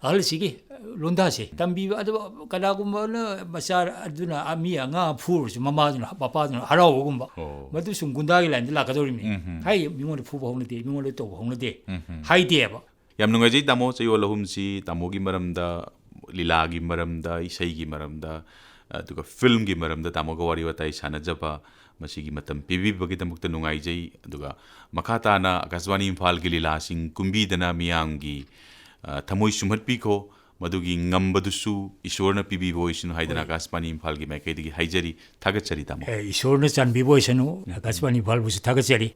ꯑꯍꯜꯁꯤꯒꯤ ꯂꯣꯟꯗꯥꯁꯦ ꯇꯝꯕꯤꯕ꯫ ꯑꯗꯨ ꯀꯅꯥꯒꯨꯝꯕꯅ ꯃꯆꯥ ꯑꯗꯨꯅ ꯃꯤ ꯑꯉꯥꯡ ꯐꯨꯔꯁꯨ ꯃꯃꯥꯗꯨꯅ, ꯃꯄꯥꯗꯨꯅ ꯍꯔꯥꯎꯕꯒꯨꯝꯕ, ꯑꯣ꯫ ꯃꯗꯨ ꯁꯨꯝ ꯒꯨꯟꯗꯥꯒꯤ ꯂꯥꯏꯟꯗ ꯂꯥꯛꯀꯗꯧꯔꯤꯕꯅꯤ꯫ ꯍꯥꯏ, ꯃꯤꯉꯣꯟꯗ ꯐꯨꯕ ꯍꯧꯅꯗꯦ, ꯃꯤꯉꯣꯟꯗ ꯇꯧꯕ ꯍꯧꯅꯗꯦ ꯍꯥꯏꯗꯦꯕ꯫ ꯌꯥꯝ ꯅꯨꯡꯉꯥꯏꯖꯩ ꯇꯥꯃꯣ, ꯆꯌꯣꯜ ꯑꯍꯨꯝꯁꯤ ꯇꯥꯃꯣꯒꯤ ꯃꯔꯝꯗ, ꯂꯤꯂꯥꯒꯤ ꯃꯔꯝꯗ, ꯏꯁꯩꯒꯤ ꯃꯔꯝꯗ, ꯑꯗꯨꯒ ꯐꯤꯜꯝꯒꯤ ꯃꯔꯝꯗ ꯇꯥꯃꯣꯒ ꯋꯥꯔꯤ ꯋꯥꯇꯥꯏ ꯁꯥꯟꯅꯖꯕ, ꯃꯁꯤꯒꯤ ꯃꯇꯝ ꯄꯤꯕꯤꯕꯒꯤꯗꯃꯛꯇ ꯅꯨꯡꯉꯥꯏꯖꯩ꯫ ꯑꯗꯨꯒ ꯃꯈꯥ ꯇꯥꯅ ꯑꯀꯥꯁꯕꯥꯅꯤ ꯏꯝꯐꯥꯜꯒꯤ ꯂꯤꯂꯥꯁꯤꯡ ꯀꯨꯝꯕꯤꯗꯅ ꯃꯤꯌꯥꯝꯒꯤ, ꯑ, ꯊꯃꯣꯏ ꯁꯨꯝꯍꯠꯄꯤꯈꯣ, ꯃꯗꯨꯒꯤ ꯉꯝꯕꯗꯨꯁꯨ ꯏꯁꯣꯔꯅ ꯄꯤꯕꯤꯕ ꯑꯣꯏꯁꯅꯨ ꯍꯥꯏꯗꯅ ꯑꯀꯥꯁꯕꯥꯅꯤ ꯏꯝꯐꯥꯜꯒꯤ ꯃꯥꯏꯀꯩꯗꯒꯤ ꯍꯥꯏꯖꯔꯤ꯫ ꯊꯥꯒꯠꯆꯔꯤ ꯇꯥꯃꯣ꯫ ꯑꯦ, ꯏꯁꯣꯔꯅ ꯆꯥꯟꯕꯤꯕ ꯑꯣꯏꯁꯅꯨ, ꯑꯀꯥꯁꯕꯥꯅꯤ ꯏꯝꯐꯥꯜꯕꯨꯁꯨ ꯊꯥꯒꯠꯆꯔꯤ꯫